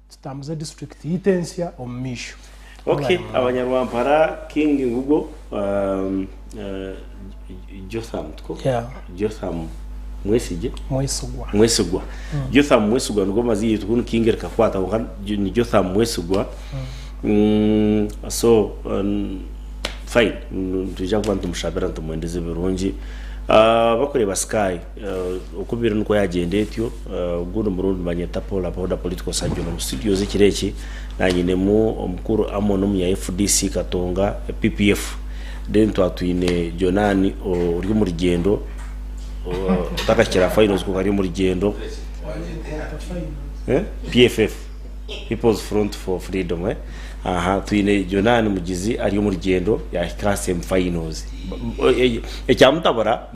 Tutambuze disiturikiti yaitu ensya omu maisho.
Ok, abanyarwampara King Ngugo, Jotham tikwo?
Yeah.
Jotham Mwesigye?
Mwesigwa.
Mwesigwa. Jotham Mwesigwa nigo maziina gaitu kunu King rikakwata kwonka ni Jotham Mwesigwa. So fine, nitwija kuba nitumushabira nitumwendeza ebirungi. Abakureeba Sky oku biri nikwo yagyenda etyo, ogundi murundi nibanyeta Paul Abahoda Political Surgeon omu studios ekiro eki nanyinemu omukuru Amon omunya FDC Katonga PPF then twaba twine Jonani ori omu rugyendo otakahikire aha finals kwonka ari omu rugyendo PFF People's Front for Freedom aha twine Jonani Mugizi ari omu rugyendo yahika aha semi finals ekyamutabura.